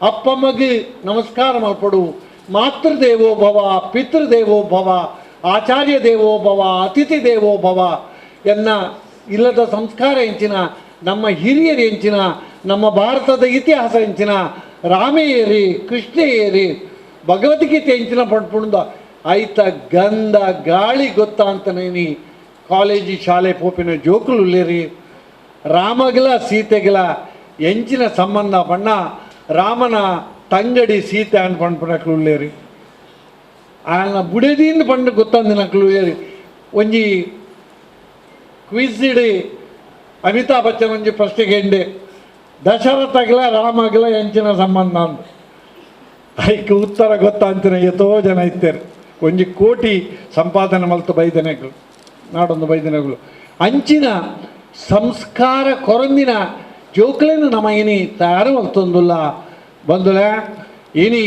ಅಪ್ಪಮ್ಮಗೆ ನಮಸ್ಕಾರ ಮಲ್ಪಡು. ಮಾತೃದೇವೋ ಭವ, ಪಿತೃದೇವೋ ಭವ, ಆಚಾರ್ಯ ದೇವೋ ಭವ, ಅತಿಥಿ ದೇವೋ ಭವ ಎನ್ನ ಇಲ್ಲದ ಸಂಸ್ಕಾರ ಎಂಚಿನ, ನಮ್ಮ ಹಿರಿಯರು ಎಂಚಿನ, ನಮ್ಮ ಭಾರತದ ಇತಿಹಾಸ ಎಂಚಿನ, ರಾಮೇಯರಿ ಕೃಷ್ಣೇಯರಿ ಭಗವದ್ಗೀತೆ ಎಂಚಿನ ಪಡ್ಪುಂಡ ಐತ ಗಂಧ ಗಾಳಿ ಗೊತ್ತಾ ಅಂತನೇನಿ ಕಾಲೇಜಿ ಶಾಲೆ ಪೋಪಿನ ಜೋಕುಲು ಉಲ್ಲೇರಿ. ರಾಮಗಲ ಸೀತೆಗಲ ಎಂಚಿನ ಸಂಬಂಧ ಬಣ್ಣ ರಾಮನ ತಂಗಡಿ ಸೀತೆ ಅನ್ ಪಣ್ಪುನಕ್ಲು ಉಳ್ಳೇರಿ ಆಯನ ಬುಡೆದಿಂದ ಪಂಡು ಗೊತ್ತಂದಿನಕ್ಲು ಉಳ್ಳೇರಿ. ಒಂಜಿ ಕ್ವಿಜ್ ಇಡಿ ಅಮಿತಾಬ್ ಬಚ್ಚನ್ ಒಂಜಿ ಪ್ರಶ್ನೆಗೆ ಎಂಡೆ ದಶರಥಗ್ಲ ರಾಮಗ್ಲ ಎಂಚಿನ ಸಂಬಂಧ ಅಂದ. ಐಕ್ ಉತ್ತರ ಗೊತ್ತಾಂತಿನ ಎತೋ ಜನ ಇತ್ತೇರು. ಒಂಜಿ ಕೋಟಿ ಸಂಪಾದನೆ ಮಲ್ತು ಬೈದನೆಗಳು ನಾಡೊಂದು ಬೈದನೆಗಳು ಅಂಚಿನ ಸಂಸ್ಕಾರ ಕೊರಂದಿನ ಜೋಕ್ಲೇನು ನಮ್ಮ ಇನಿ ತಯಾರು ಮಲ್ತೊಂದುಲ್ಲ ಬಂದುಲ. ಇನಿ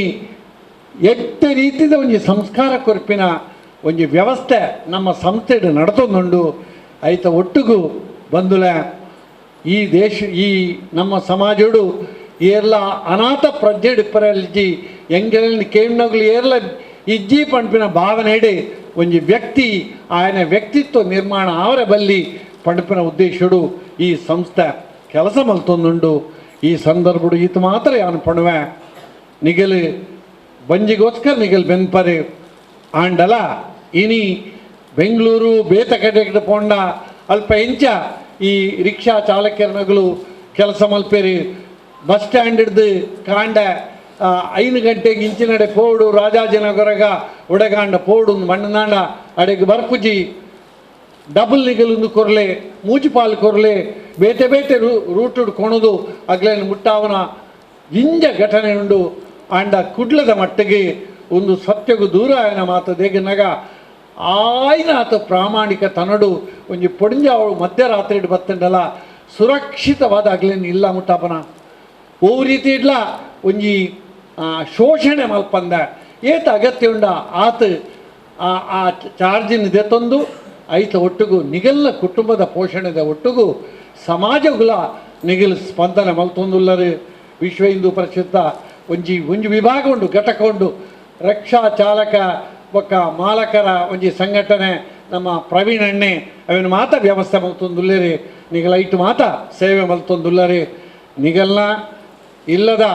ಎಟ್ಟ ರೀತಿದ ಒಂಜಿ ಸಂಸ್ಕಾರ ಕೊರ್ಪಿನ ಒಂಜಿ ವ್ಯವಸ್ಥೆ ನಮ್ಮ ಸಂಸ್ಥೆಡ್ ನಡತೊಂದುಂಡು. ಐತ ಒಟ್ಟುಗು ಬಂದುಲ ಈ ದೇಶ ಈ ನಮ್ಮ ಸಮಾಜಡು ಏರ್ಲ ಅನಾಥ ಪ್ರಜ್ಞೆಡ್ ಇಪ್ಪರಲ್ಜಿ ಎಂಗೆలని ಕೇಂದ್ರಗಳು ಏರ್ಲ ಇಜ್ಜಿ ಪಂಪಿನ ಭಾವನೆ ಇಡಿ ಒಂಜಿ ವ್ಯಕ್ತಿ ಆಯನ ವ್ಯಕ್ತಿತ್ವ ನಿರ್ಮಾಣ ಆವರ ಬಲ್ಲಿ ಪಂಪಿನ ಉದ್ದೇಶಡು ಈ ಸಂಸ್ಥೆ ಕೆಲಸ ಮಲ್ತೊಂದುಂಡು. ಈ ಸಂದರ್ಭಡು ಈತ ಮಾತ್ರ ಯಾನು ಪಣುವೆ ನಿಗಲು ಬಂಜಿಗೋಸ್ಕರ ನಿಗಲ್ ಬೆನ್ಪರೆ ಆಂಡಲ ಇನಿ ಬೆಂಗಳೂರು ಬೇತ ಕಡೆಗೆ ಪೋಂಡ ಅಲ್ಪ ಎಂಚ ಈ ರಿಕ್ಷಾ ಚಾಲಕರನಗಳು ಕೆಲಸ ಮಲ್ಪೇರಿ ಬಸ್ ಸ್ಟ್ಯಾಂಡ್ ಹಿಡ್ದು ಕಾಂಡ 5 ಗಂಟೆಗೆ ಇಂಚಿನಡೆ ಪೋಡು ರಾಜಾಜಿನಗರಗ ಉಡಗಾಂಡ ಪೋಡು ಮಣ್ಣನಾಂಡ ಅಡೆಗೆ ಬರ್ಪುಜಿ ಡಬಲ್ ನಿಗಲೊಂದು ಕೊರ್ಲೆ ಮೂಜಿಪಾಲ್ ಕೊರ್ಲೆ ಬೇಟೆ ಬೇಟೆ ರೂಟುಡ್ ಕೊಣದು ಅಗ್ಲೇನು ಮುಟ್ಟಾವನ ಇಂಜ ಘಟನೆ ಉಂಡು. ಆಂಡ ಕುಡ್ಲದ ಮಟ್ಟಿಗೆ ಒಂದು ಸತ್ಯಗೂ ದೂರ ಆಯನ ಮಾತು ದೇಗನಗ ಆಯ್ನ ಆತ ಪ್ರಾಮಾಣಿಕ ತನಡು ಒಂಜಿ ಪೊಡಿಂಜ ಅವಳು ಮಧ್ಯರಾತ್ರಿ ಬತ್ತಂಡಲ ಸುರಕ್ಷಿತವಾದ ಅಗ್ಲೇನು ಇಲ್ಲ ಮುಟ್ಟಾಪನ ಓ ರೀತಿ ಇಡ್ಲ ಒಂಜಿ ಶೋಷಣೆ ಮಲ್ಪಂದ ಏತ ಅಗತ್ಯ ಉಂಡ ಆತ ಆ ಚಾರ್ಜಿನ ದೆತ್ತೊಂದು ಐತ ಒಟ್ಟುಗು ನಿಗಲ್ನ ಕುಟುಂಬದ ಪೋಷಣೆದ ಒಟ್ಟುಗು ಸಮಾಜಗುಲ ನಿಗಲ್ ಸ್ಪಂದನೆ ಮಲ್ತೊಂದುಲ್ಲರು. ವಿಶ್ವ ಹಿಂದೂ ಪರಿಷತ್ತ ಒಂಜಿ ಒಂಜಿ ವಿಭಾಗ ಉಂಡು ಘಟಕ ಉಂಡು ರಕ್ಷಾ ಚಾಲಕ ಬೊಕ್ಕ ಮಾಲಕರ ಒಂಜಿ ಸಂಘಟನೆ ನಮ್ಮ ಪ್ರವೀಣ್ ಅಣ್ಣೆ ಅವಿನ ಮಾತ ವ್ಯವಸ್ಥೆ ಮಲ್ತೊಂದುಲ್ಲೇರಿ. ನಿಗಲ ಐಟು ಮಾತ ಸೇವೆ ಮಲ್ತೊಂದುಲ್ಲರಿ. ನಿಗಲ್ನ ಇಲ್ಲದ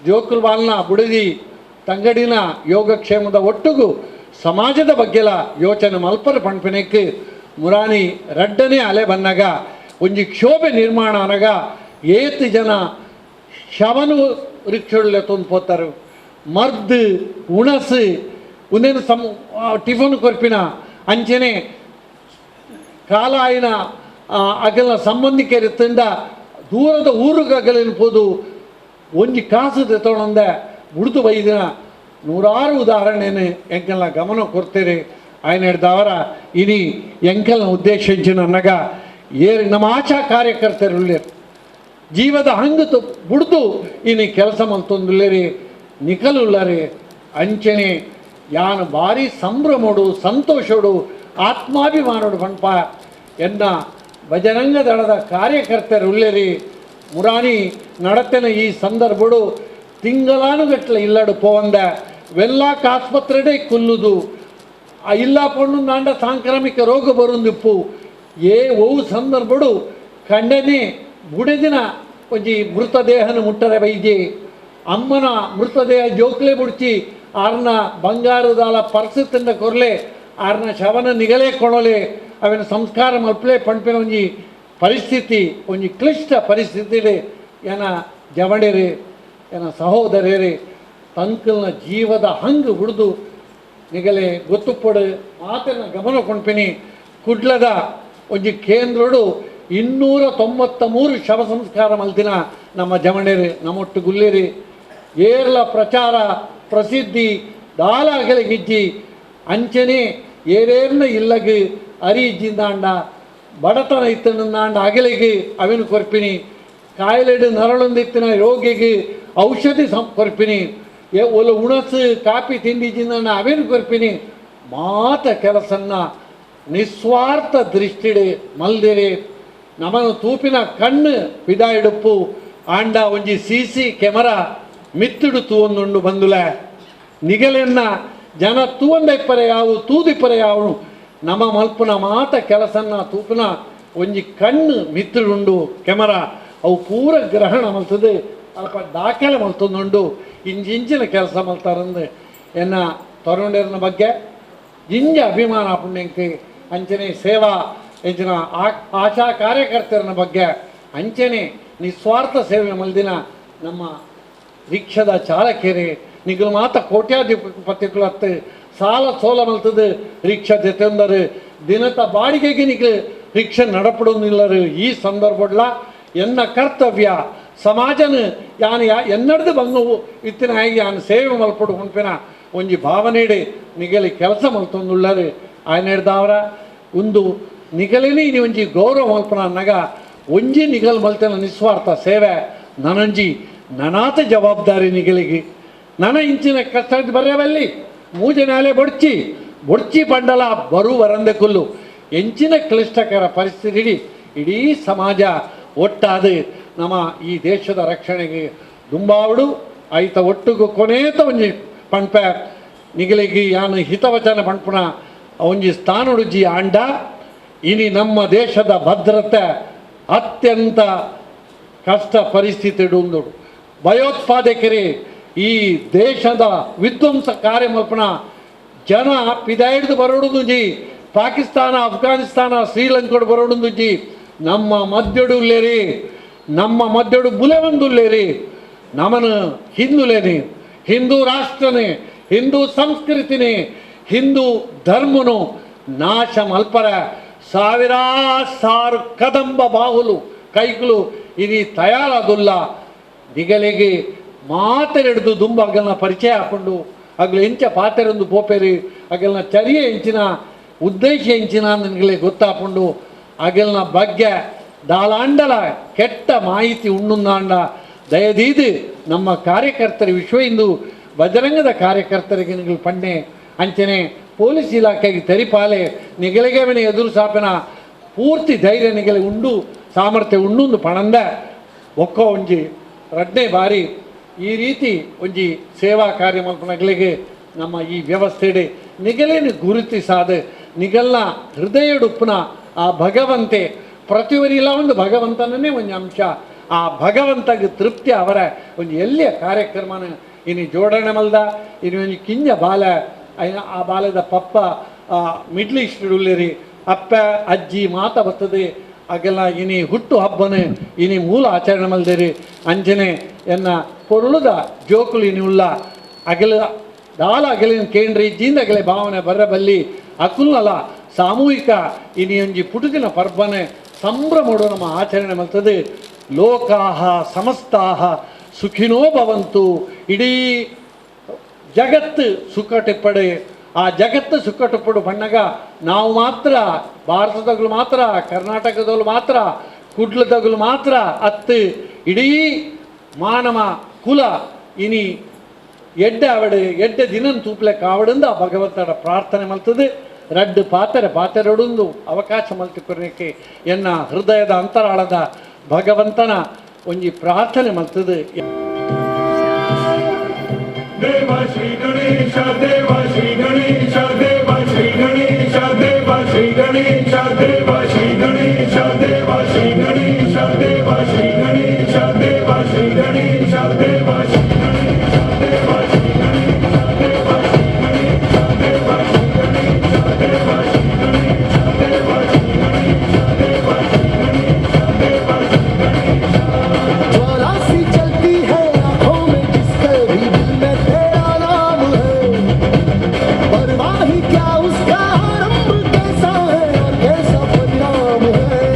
ಜೋಕುಲ್ ಬಾಲ್ನ ಬುಡದಿ ತಂಗಡಿನ ಯೋಗಕ್ಷೇಮದ ಒಟ್ಟುಗು ಸಮಾಜದ ಬಗ್ಗೆಲ ಯೋಚನೆ ಮಲ್ಪರ ಪಣ್ಪಿನೆಕ್ ಮುರಾನಿ ರಡ್ಡನೇ ಅಲೆ ಬನ್ನಗ ಒಂಜಿ ಕ್ಷೋಭೆ ನಿರ್ಮಾಣ ಅನಗ ಏತ್ ಜನ ಶವನು ರಿಕ್ಷೊಳ್ಳೆ ತೊಂದು ಪೋತಾರೆ ಮರ್ದು ಉಣಸು ಉಂದೇನು ಸಮ್ ಟಿಫನ್ ಕೊರ್ಪಿನ ಅಂಚನೆ ಕಾಲ ಆಯಿನ ಅಗಲ ಸಂಬಂಧಿಕರು ತಿಂಡ ದೂರದ ಊರಿಗೆ ಅಗಲಿನ ಪೋದು ಒಂಜಿ ಕಾಸು ತೆತ್ತೊಂಡೆ ಉಡುತು ಬೈದಿನ ನೂರಾರು ಉದಾಹರಣೆಯನ್ನು ಎಂಕಲ್ನ ಗಮನ ಕೊಡ್ತೀರಿ. ఆయన ಹಿಡ್ದವರ ಇನಿ ಎಂಕಲ್ನ ಉದ್ದೇಶಿಂಚಿನ ನಗ ಏರಿ ನಮ್ಮ ಆಶಾ ಕಾರ್ಯಕರ್ತರುಳ್ಳೇರು ಜೀವದ ಹಂಗು ಬುಡ್ದು ಇನಿ ಕೆಲಸ ಮಲ್ತೊಂದುಲ್ಲೇರಿ ನಿಕಲುಳ್ಳರಿ. ಅಂಚನೆ ಯಾನು ಭಾರಿ ಸಂಭ್ರಮೋಡು ಸಂತೋಷೋಡು ಆತ್ಮಾಭಿಮಾನೋಡು ಪಂಪ ಎನ್ನ ಬಜರಂಗ ದಳದ ಕಾರ್ಯಕರ್ತರುಳ್ಳೇರಿ. ಮುರಾನಿ ನಡತೆನ ಈ ಸಂದರ್ಭಡು ತಿಂಗಳಾನುಗಟ್ಟಲೆ ಇಲ್ಲಡು ಪೋವಂದ ವೆಲ್ಲಾಕ್ ಆಸ್ಪತ್ರೆಡೇ ಕುಲ್ಲುದು ಆ ಇಲ್ಲ ಪಣ್ಣು ನಾಂಡ ಸಾಂಕ್ರಾಮಿಕ ರೋಗ ಬರುಂದಿಪ್ಪು ಏ ಒವು ಸಂದರ್ಭಡು ಕಂಡನೆ ಬುಡೆದಿನ ಒಂಜಿ ಮೃತದೇಹನ ಮುಟ್ಟರೆ ಬೈಜೆ ಅಮ್ಮನ ಮೃತದೇಹ ಜೋಕ್ಲೆ ಬುಡ್ಚಿ ಆರ್ನ ಬಂಗಾರದಾಲ ಪರ್ಸು ತಿಂದ ಕೊರ್ಲೆ ಆರ್ನ ಶವನ ನಿಗಲೇ ಕೊಣಲೆ ಅವಿನ ಸಂಸ್ಕಾರ ಮಲ್ಪಲೆ ಪಣ್ಪಿನ ಒಂಜಿ ಪರಿಸ್ಥಿತಿ ಒಂಜಿ ಕ್ಲಿಷ್ಟ ಪರಿಸ್ಥಿತಿ ಏನ ಜವಣೇರಿ ಏನ ಸಹೋದರೇರಿ ತಂಕಲ್ನ ಜೀವದ ಹಂಗು ಹುಡಿದು ನಿಗಲೆ ಗೊತ್ತುಪಡು ಮಾತನ್ನ ಗಮನ ಕೊಂಡ್ಪಿನಿ. ಕುಡ್ಲದ ಒಂಜಿ ಕೇಂದ್ರಡು 293 ಶವ ಸಂಸ್ಕಾರ ಮಲ್ತಿನ ನಮ್ಮ ಜವಣೇರಿ ನಮ್ಮೊಟ್ಟು ಗುಲ್ಲೇರಿ ಏರ್ಲ ಪ್ರಚಾರ ಪ್ರಸಿದ್ಧಿ ದಾಲಾಗಲಿಗಿಜ್ಜಿ ಅಂಚನೆ ಏರೇರ್ನ ಇಲ್ಲಗೆ ಅರಿ ಇಜ್ಜಿಂದಾಂಡ ಬಡತನ ಇತ್ತಂದಾಂಡ ಅಗಲಿಗೆ ಅವಿನ ಕೊರ್ಪಿನಿ ಕಾಯಿಲೆಡು ನರಳೊಂದಿತ್ತಿನ ರೋಗಿಗೆ ಔಷಧಿ ಸಂ ಕೊರ್ಪಿನಿ ಒಲ ಉಣಸು ಕಾಪಿ ತಿಂಡಿ ಜಿಂದಾಂಡ ಅವೇನು ಕೊರ್ಪಿನಿ ಮಾತ ಕೆಲಸನ್ನ ನಿಸ್ವಾರ್ಥ ದೃಷ್ಟಿಡೆ ಮಲ್ದಿರಿ. ನಮನ ತೂಪಿನ ಕಣ್ಣು ಪಿದಾಯಿಡುಪ್ಪು ಆಂಡ ಒಂಜಿ C C camera ಮಿತ್ತುಡು ತೂವೊಂದುಂಡು ಬಂದುಲ ನಿಗಲೆನ್ನ ಜನ ತೂವಂದ ಇಪ್ಪರೆ ಯಾವು ತೂದಿಪ್ಪರೆ ಯಾವು ನಮ್ಮ ಮಲ್ಪುನ ಮಾತ ಕೆಲಸನ್ನ ತೂಪಿನ ಒಂಜಿ ಕಣ್ಣು ಮಿತ್ತುಡುಂಡು ಕೆಮರಾ ಅವು ಪೂರ ಗ್ರಹಣ ಮಲ್ತದೆ ಅಲ್ಪ ದಾಖಲೆ ಮಲ್ತೊಂದುಂಡು ಇಂಜಿಂಚಿನ ಕೆಲಸ ಮಲ್ತಾರಂದು ಎನ್ನ ತರುಣರನ ಬಗ್ಗೆ ಜಿಂಜ ಅಭಿಮಾನ ಪುಣ್ಯಂಕೆ ಅಂಚನೆ ಸೇವಾ ಎಂಚಿನ ಆಶಾ ಕಾರ್ಯಕರ್ತರನ ಬಗ್ಗೆ ಅಂಚನೆ ನಿಸ್ವಾರ್ಥ ಸೇವೆ ಮಲ್ದಿನ ನಮ್ಮ ರಿಕ್ಷಾದ ಚಾಲಕರೇ ನಿಗಲು ಮಾತ ಕೋಟ್ಯಾಧಿಪತಿಗಳತ್ತು ಸಾಲ ಸೋಲ ಮಲ್ತದು ರಿಕ್ಷಾ ಜೊತೆಂದರು ದಿನತ ಬಾಡಿಗೆಗೆ ನಿಗಲು ರಿಕ್ಷಾ ನಡಪಡೋದಿಲ್ಲರು. ಈ ಸಂದರ್ಭಡ್ಲ ಎನ್ನ ಕರ್ತವ್ಯ ಸಮಾಜನ ಯಾನು ಎನ್ನಡ್ದು ಬಂಗು ಇತ್ತಿನ ಯಾನು ಸೇವೆ ಮಲ್ಪಡು ಹುಣ್ಪಿನ ಒಂಜಿ ಭಾವನೆಡೆ ನಿಗಲಿ ಕೆಲಸ ಮಲ್ತೊಂದುಳ್ಳರು. ಆಯನ ಹಿಡ್ದವರ ಒಂದು ನಿಗಲಿನಿ ಇನಿ ಒಂಜಿ ಗೌರವ ಮಲ್ಪನ ಅನ್ನಗ ಒಂಜಿ ನಿಗಲ್ ಮಲ್ತನ ನಿಸ್ವಾರ್ಥ ಸೇವೆ ನನೊಂಜಿ ನನಾತ ಜವಾಬ್ದಾರಿ ನಿಗಲಿಗೆ ನನ ಇಂಚಿನ ಕಷ್ಟ ಬರೆಯವಲ್ಲಿ ಮೂಜನಾಲೆ ಬೊಡ್ಚಿ ಬೊಡ್ಚಿ ಬಂಡಲ ಬರುವರಂದೆ ಕುಲ್ಲು ಎಂಚಿನ ಕ್ಲಿಷ್ಟಕರ ಪರಿಸ್ಥಿತಿ ಇಡೀ ಸಮಾಜ ಒಟ್ಟಾದ ನಮ್ಮ ಈ ದೇಶದ ರಕ್ಷಣೆಗೆ ದುಂಬಾವಡು ಐತ ಒಟ್ಟುಗು ಕೊನೇತ ಒಂಜಿ ಪಣ್ಪ ನಿಗಲಿಗೆ ಯಾನು ಹಿತವಚನ ಪಣ್ಪುನ ಒಂಜಿ ಸ್ಥಾನೊಡುಜಿ ಆಂಡ ಇನಿ ನಮ್ಮ ದೇಶದ ಭದ್ರತೆ ಅತ್ಯಂತ ಕಷ್ಟ ಪರಿಸ್ಥಿತಿ ಉಂದು. ಭಯೋತ್ಪಾದಕರೇ ಈ ದೇಶದ ವಿಧ್ವಂಸ ಕಾರ್ಯ ಮಲ್ಪನ ಜನ ಪಿದಾಯಿಡ್ದು ಬರೋಡುಂಜಿ ಪಾಕಿಸ್ತಾನ ಅಫ್ಘಾನಿಸ್ತಾನ ಶ್ರೀಲಂಕಾಡು ಬರೋಡುಂಜಿ ನಮ್ಮ ಮಧ್ಯಡುಲ್ಲೇರಿ ನಮ್ಮ ಮಧ್ಯಡು ಬುಲೆವಂದುಲ್ಲೇರಿ ನಮನ ಹಿಂದುಲೇನಿ ಹಿಂದೂ ರಾಷ್ಟ್ರನೇ ಹಿಂದೂ ಸಂಸ್ಕೃತಿನೇ ಹಿಂದೂ ಧರ್ಮನು ನಾಶ ಮಲ್ಪರ ಸಾವಿರಾರು ಸಾರು ಕದಂಬ ಬಾಹುಲು ಕೈಗಳು ಇನಿ ತಯಾರಾದುಲ್ಲ. ನಿಗಲಿಗೆ ಮಾತೆರೆಡ್ದು ದುಂಬ ಅಗಲ್ನ ಪರಿಚಯ ಹಾಕೊಂಡು ಅಗಲು ಎಂಚ ಪಾತೆರೊಂದು ಪೋಪೇರಿ ಅಗಲ್ನ ಚರಿಯ ಎಂಚಿನ ಉದ್ದೇಶ ಎಂಚಿನ ನನಗೆ ಗೊತ್ತಾಪುಂಡು ಅಗಲ್ನ ಬಗ್ಗೆ ದಾಲಾಂಡಲ ಕೆಟ್ಟ ಮಾಹಿತಿ ಉಣ್ಣುಂದಾಂಡ ದಯದೀದು ನಮ್ಮ ಕಾರ್ಯಕರ್ತರು ವಿಶ್ವ ಹಿಂದೂ ಬಜರಂಗದ ಕಾರ್ಯಕರ್ತರಿಗೆ ನಿಗಲು ಪಣ್ಣೆ ಅಂಚನೆ ಪೊಲೀಸ್ ಇಲಾಖೆಗೆ ತೆರಿಪಾಲೆ ನಿಗಲಿಗೆ ಎದುರು ಸಾಪಿನ ಪೂರ್ತಿ ಧೈರ್ಯ ನಿಗಲಿ ಉಂಡು ಸಾಮರ್ಥ್ಯ ಉಂಡುಂದು ಪಣಂದ ಒಕ್ಕ ಒಂಜಿ ರಡ್ನೇ ಬಾರಿ ಈ ರೀತಿ ಒಂಜಿ ಸೇವಾ ಕಾರ್ಯ ಮಲ್ಪನಗಳಿಗೆ ನಮ್ಮ ಈ ವ್ಯವಸ್ಥೆಡೆ ನಿಗಲೇನು ಗುರುತಿಸಾದ ನಿಗಲ್ನ ಹೃದಯಡುಪ್ಪನ ಆ ಭಗವಂತೆ ಪ್ರತಿವರಿಲ್ಲ ಒಂದು ಭಗವಂತನನ್ನೇ ಒಂದು ಅಂಶ ಆ ಭಗವಂತಗೆ ತೃಪ್ತಿ ಅವರ ಒಂದು ಎಲ್ಲಿಯ ಕಾರ್ಯಕ್ರಮನ ಇನ್ನು ಜೋಡಣೆ ಮಲ್ದ ಇನ್ನು ಒಂಜಿ ಕಿಂಜ ಬಾಲ ಐನ ಆ ಬಾಲದ ಪಪ್ಪ ಮಿಡ್ಲ್ ಈಸ್ಟ್ ಉಳ್ಳೇರಿ ಅಪ್ಪ ಅಜ್ಜಿ ಮಾತ ಬರ್ತದೆ ಅಗೆಲ್ಲ ಇನಿ ಹುಟ್ಟು ಹಬ್ಬನೆ ಇನಿ ಮೂಲ ಆಚರಣೆ ಮಲ್ದೇರಿ ಅಂಜನೆ ಎನ್ನ ಪೊರುಳುದ ಜೋಕುಲು ಇನಿ ಉಳ್ಳ ಅಗಲ ದಾಲ ಅಗಲಿನ ಕೇಂದ್ರ ಇಜ್ಜಿಂದ ಅಗಲೆ ಭಾವನೆ ಬರಬಲ್ಲಿ ಅಕುಲ್ನಲ ಸಾಮೂಹಿಕ ಇನಿ ಒಂಜಿ ಪುಟುದಿನ ಪರ್ಬನೆ ಸಂಭ್ರಮಡು ನಮ್ಮ ಆಚರಣೆ ಮಲ್ತದೆ. ಲೋಕಾಹ ಸಮಸ್ತಾಹ ಸುಖಿನೋ ಭವಂತು ಇಡೀ ಜಗತ್ತು ಸುಖಟಿಪ್ಪಡೆ ಆ ಜಗತ್ತು ಸುಖಟಿಪ್ಪಡು ಬಣ್ಣಗ ನಾವು ಮಾತ್ರ ಭಾರತದಗಳು ಮಾತ್ರ ಕರ್ನಾಟಕದವರು ಮಾತ್ರ ಕುಡ್ಲದಗಳು ಮಾತ್ರ ಅತ್ತು ಇಡೀ ಮಾನವ ಕುಲ ಇನಿ ಎಡ್ಡೆ ಅವಡು ಎಡ್ಡೆ ದಿನ ತೂಪ್ಲೆ ಕಾವಡುಂದು ಆ ಭಗವಂತನ ಪ್ರಾರ್ಥನೆ ಮಲ್ತದೆ. ರಡ್ಡು ಪಾತೆರೆ ಪಾತೆರೊಡುಂದು ಅವಕಾಶ ಮಲ್ತಿಕೊರಕ್ಕೆ ಎನ್ನ ಹೃದಯದ ಅಂತರಾಳದ ಭಗವಂತನ ಒಂಜಿ ಪ್ರಾರ್ಥನೆ ಮಲ್ತದೆ. ದೇವ ಶ್ರೀ ಗಣೇಶ ದೇವ ಶ್ರೀ ಗಣೇಶ ದೇವ ಶ್ರೀ ಗಣೇಶ ದೇವ ಶ್ರೀ ಗಣೇಶ ದೇವ ಶ್ರೀ ಗಣೇಶ ದೇವ ಶ್ರೀ ಗಣೇಶ ದೇವ ಶ್ರೀ ಗಣೇಶ ದೇವ ಶ್ರೀ ಗಣೇಶ ದೇವ ಶ್ರೀ ಗಣೇಶ ದೇವ ಶ್ರೀ ಗಣೇಶ ದೇವ ಶ್ರೀ ಗಣೇಶ ದೇವ ಶ್ರೀ ಗಣೇಶ ದೇವ ಶ್ರೀ ಗಣೇಶ ದೇವ ಶ್ರೀ ಗಣೇಶ ದೇವ ಶ್ರೀ ಗಣೇಶ ದೇವ ಶ್ರೀ ಗಣೇಶ. ज्वाला सी चलती है आंखों में जिसके भी दिल में तेरा नाम है, परवाह ही क्या उसका आरंभ कैसा है और कैसा परिणाम है।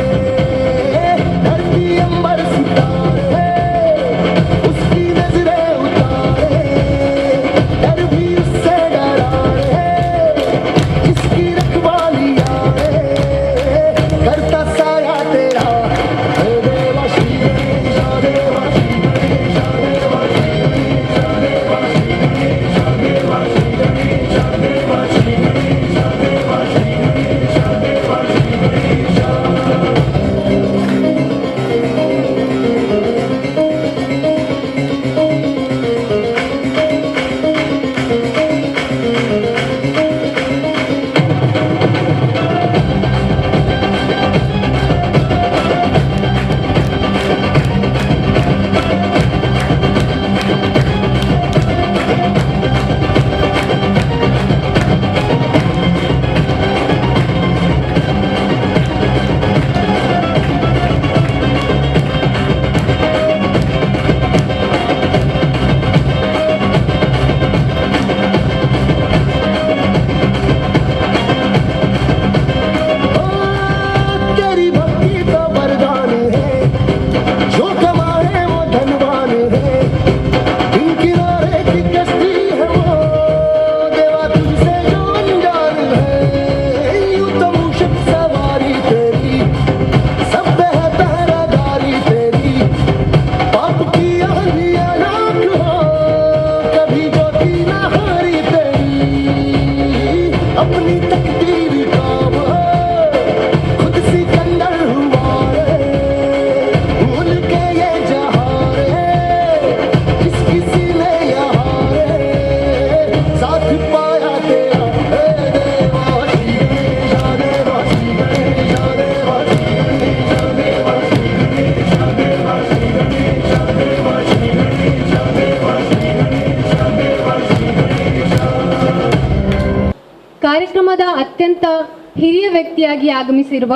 ಅತ್ಯಂತ ಹಿರಿಯ ವ್ಯಕ್ತಿಯಾಗಿ ಆಗಮಿಸಿರುವ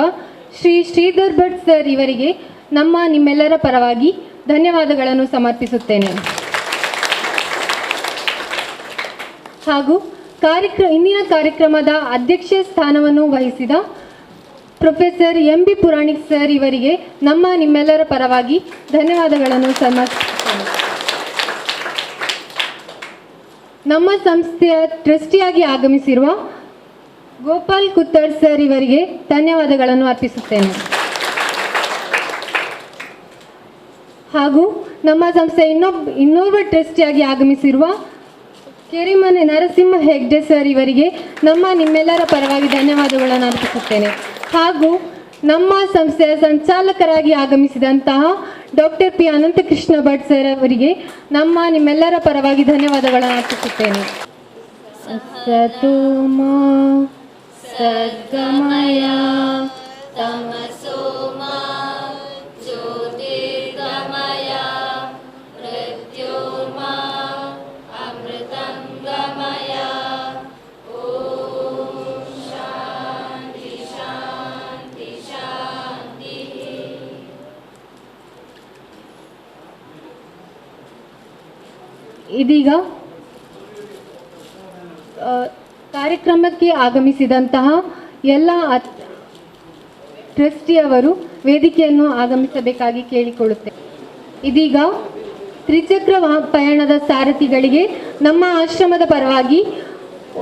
ಶ್ರೀ ಶ್ರೀಧರ್ ಭಟ್ ಸರ್ ಇವರಿಗೆ ನಮ್ಮ ನಿಮ್ಮೆಲ್ಲರ ಪರವಾಗಿ ಧನ್ಯವಾದಗಳನ್ನು ಸಮರ್ಪಿಸುತ್ತೇನೆ. ಹಾಗೂ ಇಂದಿನ ಕಾರ್ಯಕ್ರಮದ ಅಧ್ಯಕ್ಷ ಸ್ಥಾನವನ್ನು ವಹಿಸಿದ professor M B Puranik sir ಇವರಿಗೆ ನಮ್ಮ ನಿಮ್ಮೆಲ್ಲರ ಪರವಾಗಿ ಧನ್ಯವಾದಗಳನ್ನು ಸಮರ್ಪಿಸುತ್ತೇನೆ. ನಮ್ಮ ಸಂಸ್ಥೆಯ ಟ್ರಸ್ಟಿಯಾಗಿ ಆಗಮಿಸಿರುವ ಗೋಪಾಲ್ ಕುತ್ತರ್ ಸರ್ ಇವರಿಗೆ ಧನ್ಯವಾದಗಳನ್ನು ಅರ್ಪಿಸುತ್ತೇನೆ. ಹಾಗೂ ನಮ್ಮ ಸಂಸ್ಥೆಯ ಇನ್ನೋರ್ವ ಟ್ರಸ್ಟಿಯಾಗಿ ಆಗಮಿಸಿರುವ ಕೆರೆಮನೆ ನರಸಿಂಹ ಹೆಗ್ಡೆ ಸರ್ ಇವರಿಗೆ ನಮ್ಮ ನಿಮ್ಮೆಲ್ಲರ ಪರವಾಗಿ ಧನ್ಯವಾದಗಳನ್ನು ಅರ್ಪಿಸುತ್ತೇನೆ. ಹಾಗೂ ನಮ್ಮ ಸಂಸ್ಥೆಯ ಸಂಚಾಲಕರಾಗಿ ಆಗಮಿಸಿದಂತಹ doctor P Ananthakrishna Bhat sir ಅವರಿಗೆ ನಮ್ಮ ನಿಮ್ಮೆಲ್ಲರ ಪರವಾಗಿ ಧನ್ಯವಾದಗಳನ್ನು ಅರ್ಪಿಸುತ್ತೇನೆ. ಸತೋ ಮಾ ಸದ್ಗಮಯ ತಮಸೋ ಮಾ ಜ್ಯೋತಿರ್ಗಮಯ ಮೃತ್ಯೋರ್ಮಾ ಅಮೃತಂಗಮಯ. ಓಂ ಶಾಂತಿ ಶಾಂತಿ ಶಾಂತಿ. ಇದೀಗ ಕಾರ್ಯಕ್ರಮಕ್ಕೆ ಆಗಮಿಸಿದಂತಹ ಎಲ್ಲ ಟ್ರಸ್ಟಿಯವರು ವೇದಿಕೆಯನ್ನು ಆಗಮಿಸಬೇಕಾಗಿ ಕೇಳಿಕೊಳ್ಳುತ್ತೇನೆ. ಇದೀಗ ತ್ರಿಚಕ್ರ ಪಯಣದ ಸಾರಥಿಗಳಿಗೆ ನಮ್ಮ ಆಶ್ರಮದ ಪರವಾಗಿ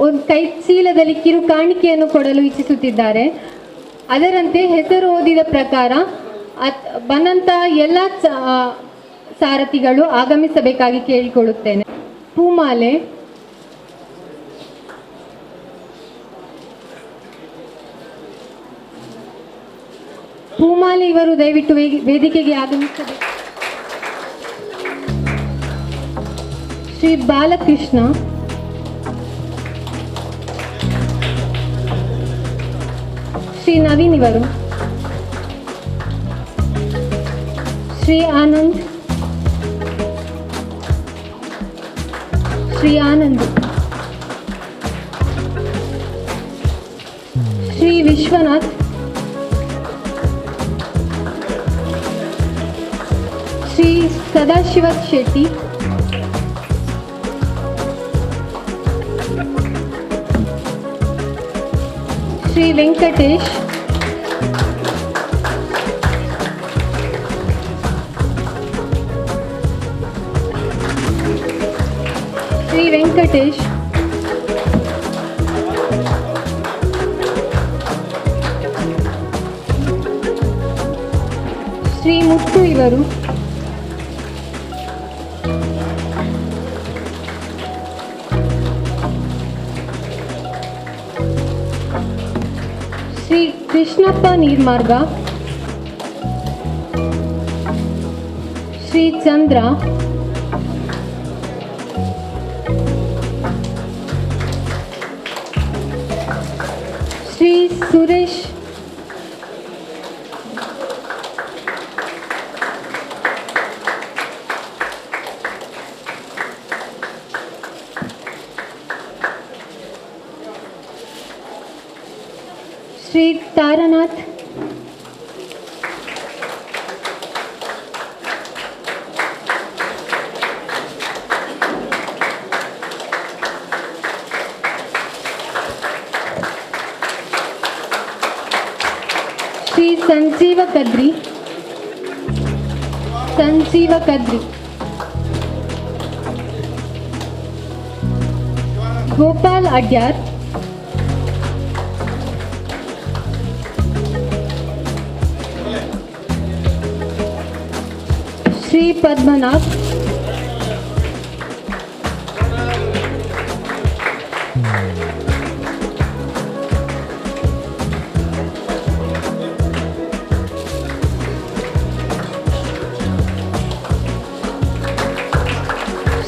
ಒಂದು ಕೈ ಚೀಲದಲ್ಲಿ ಕಿರು ಕಾಣಿಕೆಯನ್ನು ಕೊಡಲು ಇಚ್ಛಿಸುತ್ತಿದ್ದಾರೆ. ಅದರಂತೆ ಹೆಸರು ಓದಿದ ಪ್ರಕಾರ ಬಂದಂತಹ ಎಲ್ಲ ಸಾರಥಿಗಳು ಆಗಮಿಸಬೇಕಾಗಿ ಕೇಳಿಕೊಳ್ಳುತ್ತೇನೆ. ಪೂಮಾಲೆ, ಪೂಮಾಲೆ ಇವರು ದಯವಿಟ್ಟು ವೇದಿಕೆಗೆ ಆಗಮಿಸಬೇಕು. ಶ್ರೀ ಬಾಲಕೃಷ್ಣ, ಶ್ರೀ ನವೀನ್ ಇವರು, ಶ್ರೀ ಆನಂದ್, ಶ್ರೀ ಆನಂದ್, ಶ್ರೀ ವಿಶ್ವನಾಥ್, ಶ್ರೀ ಸದಾಶಿವ ಶೆಟ್ಟಿ, ಶ್ರೀ ವೆಂಕಟೇಶ್, ಶ್ರೀ ವೆಂಕಟೇಶ್, ಶ್ರೀ ಮುತ್ತು ಇವರು, ಶ್ರೀ ಕೃಷ್ಣಪ್ಪ ನೀರ್ಮಾರ್ಗ, ಶ್ರೀ ಚಂದ್ರ, ಶ್ರೀ ಸುರೇಶ್, ಶ್ರೀ ತಾರನಾಥ್, ಶ್ರೀ ಸಂಜೀವ ಕದ್ರಿ, ಸಂಜೀವ ಕದ್ರಿ, ಗೋಪಾಲ್ ಅಡ್ಯಾರ್, ಶ್ರೀ ಪದ್ಮನಾಭ್,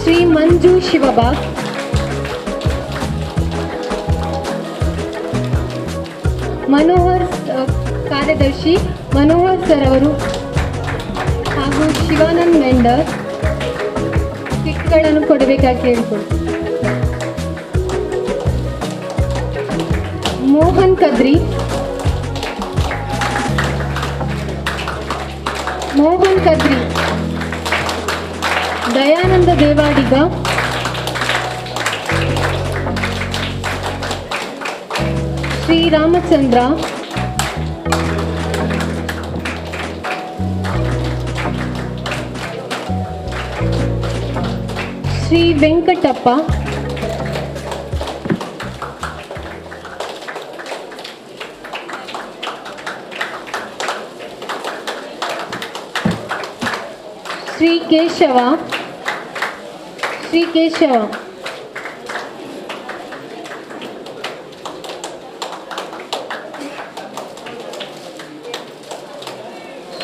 ಶ್ರೀ ಮಂಜು ಶಿವಬಾಗ್, ಮನೋಹರ್ ಕಾರ್ಯದರ್ಶಿ ಮನೋಹರ್ ಸರ್ ಅವರು ಹಾಗೂ ಶಿವಾನಂದ್ ಮೆಂಡರ್ ಕಿಟ್ಗಳನ್ನು ಕೊಡಬೇಕಾಗಿ ಕೇಳಿಕೊಳ್ಳಿ. ಮೋಹನ್ ಕದ್ರಿ, ಮೋಹನ್ ಕದ್ರಿ, ದಯಾನಂದ ದೇವಾಡಿಗ, ಶ್ರೀ ರಾಮಚಂದ್ರ, ಶ್ರೀ ವೆಂಕಟಪ್ಪ, ಶ್ರೀ ಕೇಶವ, ಶ್ರೀ ಕೇಶವ,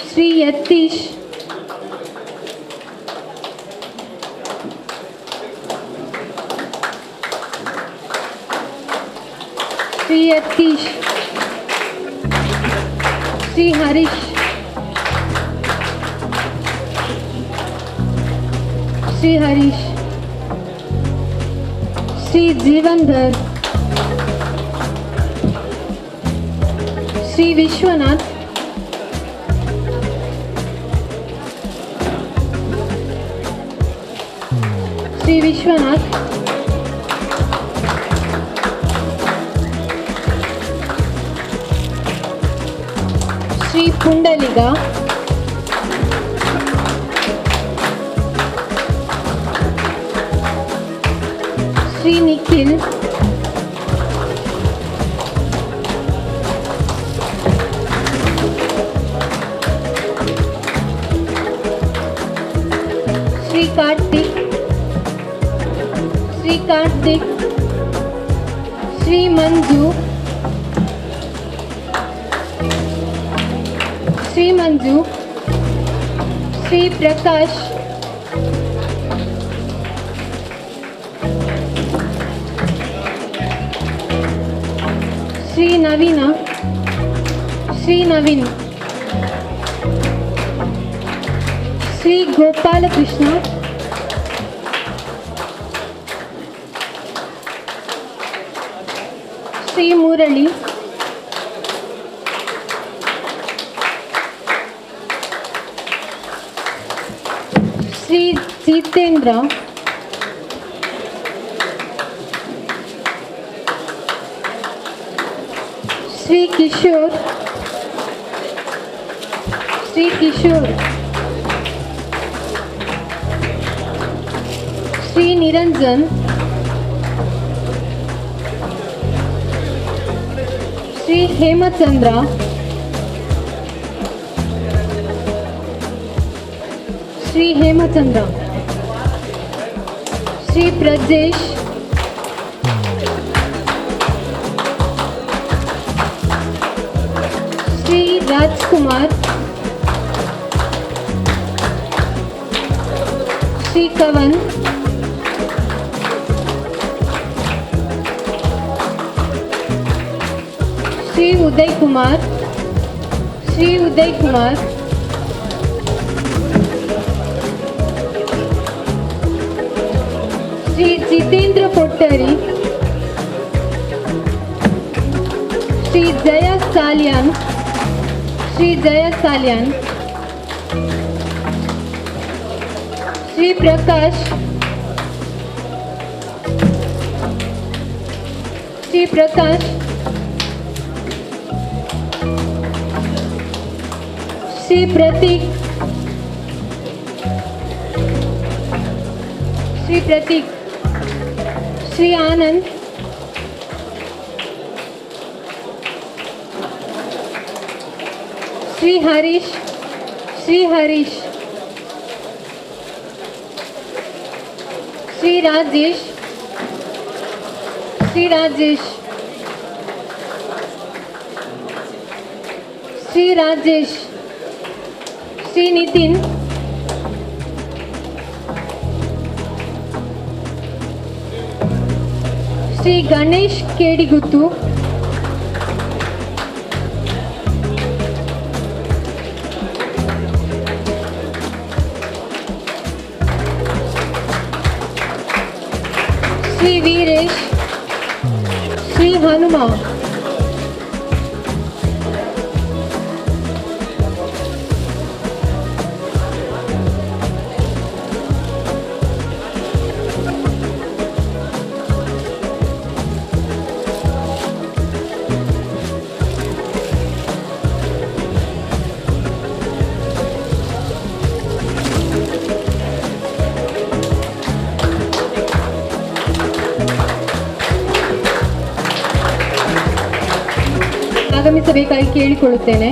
ಶ್ರೀ ಯತೀಶ್, ಶ್ರೀ ಯತೀಶ್, ಶ್ರೀ ಹರೀಶ್, ಶ್ರೀ ಹರೀಶ್, ಶ್ರೀ ಜೀವಂಧರ್, ಶ್ರೀ ವಿಶ್ವನಾಥ್, ಶ್ರೀ ವಿಶ್ವನಾಥ್, ಶ್ರೀ ಪುಂಡಲಿಗ, ಶ್ರೀ ನಿಖಿಲ್, ಶ್ರೀ ಕಾರ್ತಿಕ್, ಶ್ರೀ ಕಾರ್ತಿಕ್, ಶ್ರೀ ಮಂಜು, ಶ್ರೀ ಮಂಜು, ಶ್ರೀ ಪ್ರಕಾಶ್, ಶ್ರೀ ನವೀನ, ಶ್ರೀ ನವೀನ್, ಶ್ರೀ ಗೋಪಾಲಕೃಷ್ಣ, ಶ್ರೀ ಮುರಳಿ, ಶ್ರೀ ಜಿತೇಂದ್ರ, ಶ್ರೀ ಕಿಶೋರ್, ಶ್ರೀ ಕಿಶೋರ್, ಶ್ರೀ ನಿರಂಜನ್, ಶ್ರೀ ಹೇಮಚಂದ್ರ, ಶ್ರೀ ಹೇಮಚಂದ್ರ, ಶ್ರೀ ಪ್ರಜೇಶ್, ಶ್ರೀ ರಾಜ್ಕುಮಾರ್, ಶ್ರೀ ಕವನ್, ಶ್ರೀ ಉದಯ್ ಕುಮಾರ್, ಶ್ರೀ ಉದಯ್ ಕುಮಾರ್, ಶ್ರೀ ಜಿತೇಂದ್ರ ಕೊಟ್ಟರಿ, ಶ್ರೀ ಜಯ ಸಾಲಿಯಾನ್, ಶ್ರೀ ಜಯ ಸಾಲಿಯಾನ್, ಶ್ರೀ ಪ್ರಕಾಶ್, ಶ್ರೀ ಪ್ರಕಾಶ್, ಶ್ರೀ ಪ್ರತೀಕ್, ಶ್ರೀ ಪ್ರತೀಕ್, ಶ್ರೀ ಆನಂದ್, ಶ್ರೀ ಹರೀಶ್, ಶ್ರೀ ಹರೀಶ್, ಶ್ರೀ ರಾಜೇಶ್, ಶ್ರೀ ರಾಜೇಶ್, ಶ್ರೀ ರಾಜೇಶ್, ಶ್ರೀ ನಿತಿನ್, ಶ್ರೀ ಗಣೇಶ್ ಕೇಡಿಗುತ್ತು, ಶ್ರೀ ವೀರೇಶ್, ಶ್ರೀ ಹನುಮ. ಆಗಮಿಸಬೇಕಾಗಿ ಕೇಳಿಕೊಳ್ಳುತ್ತೇನೆ.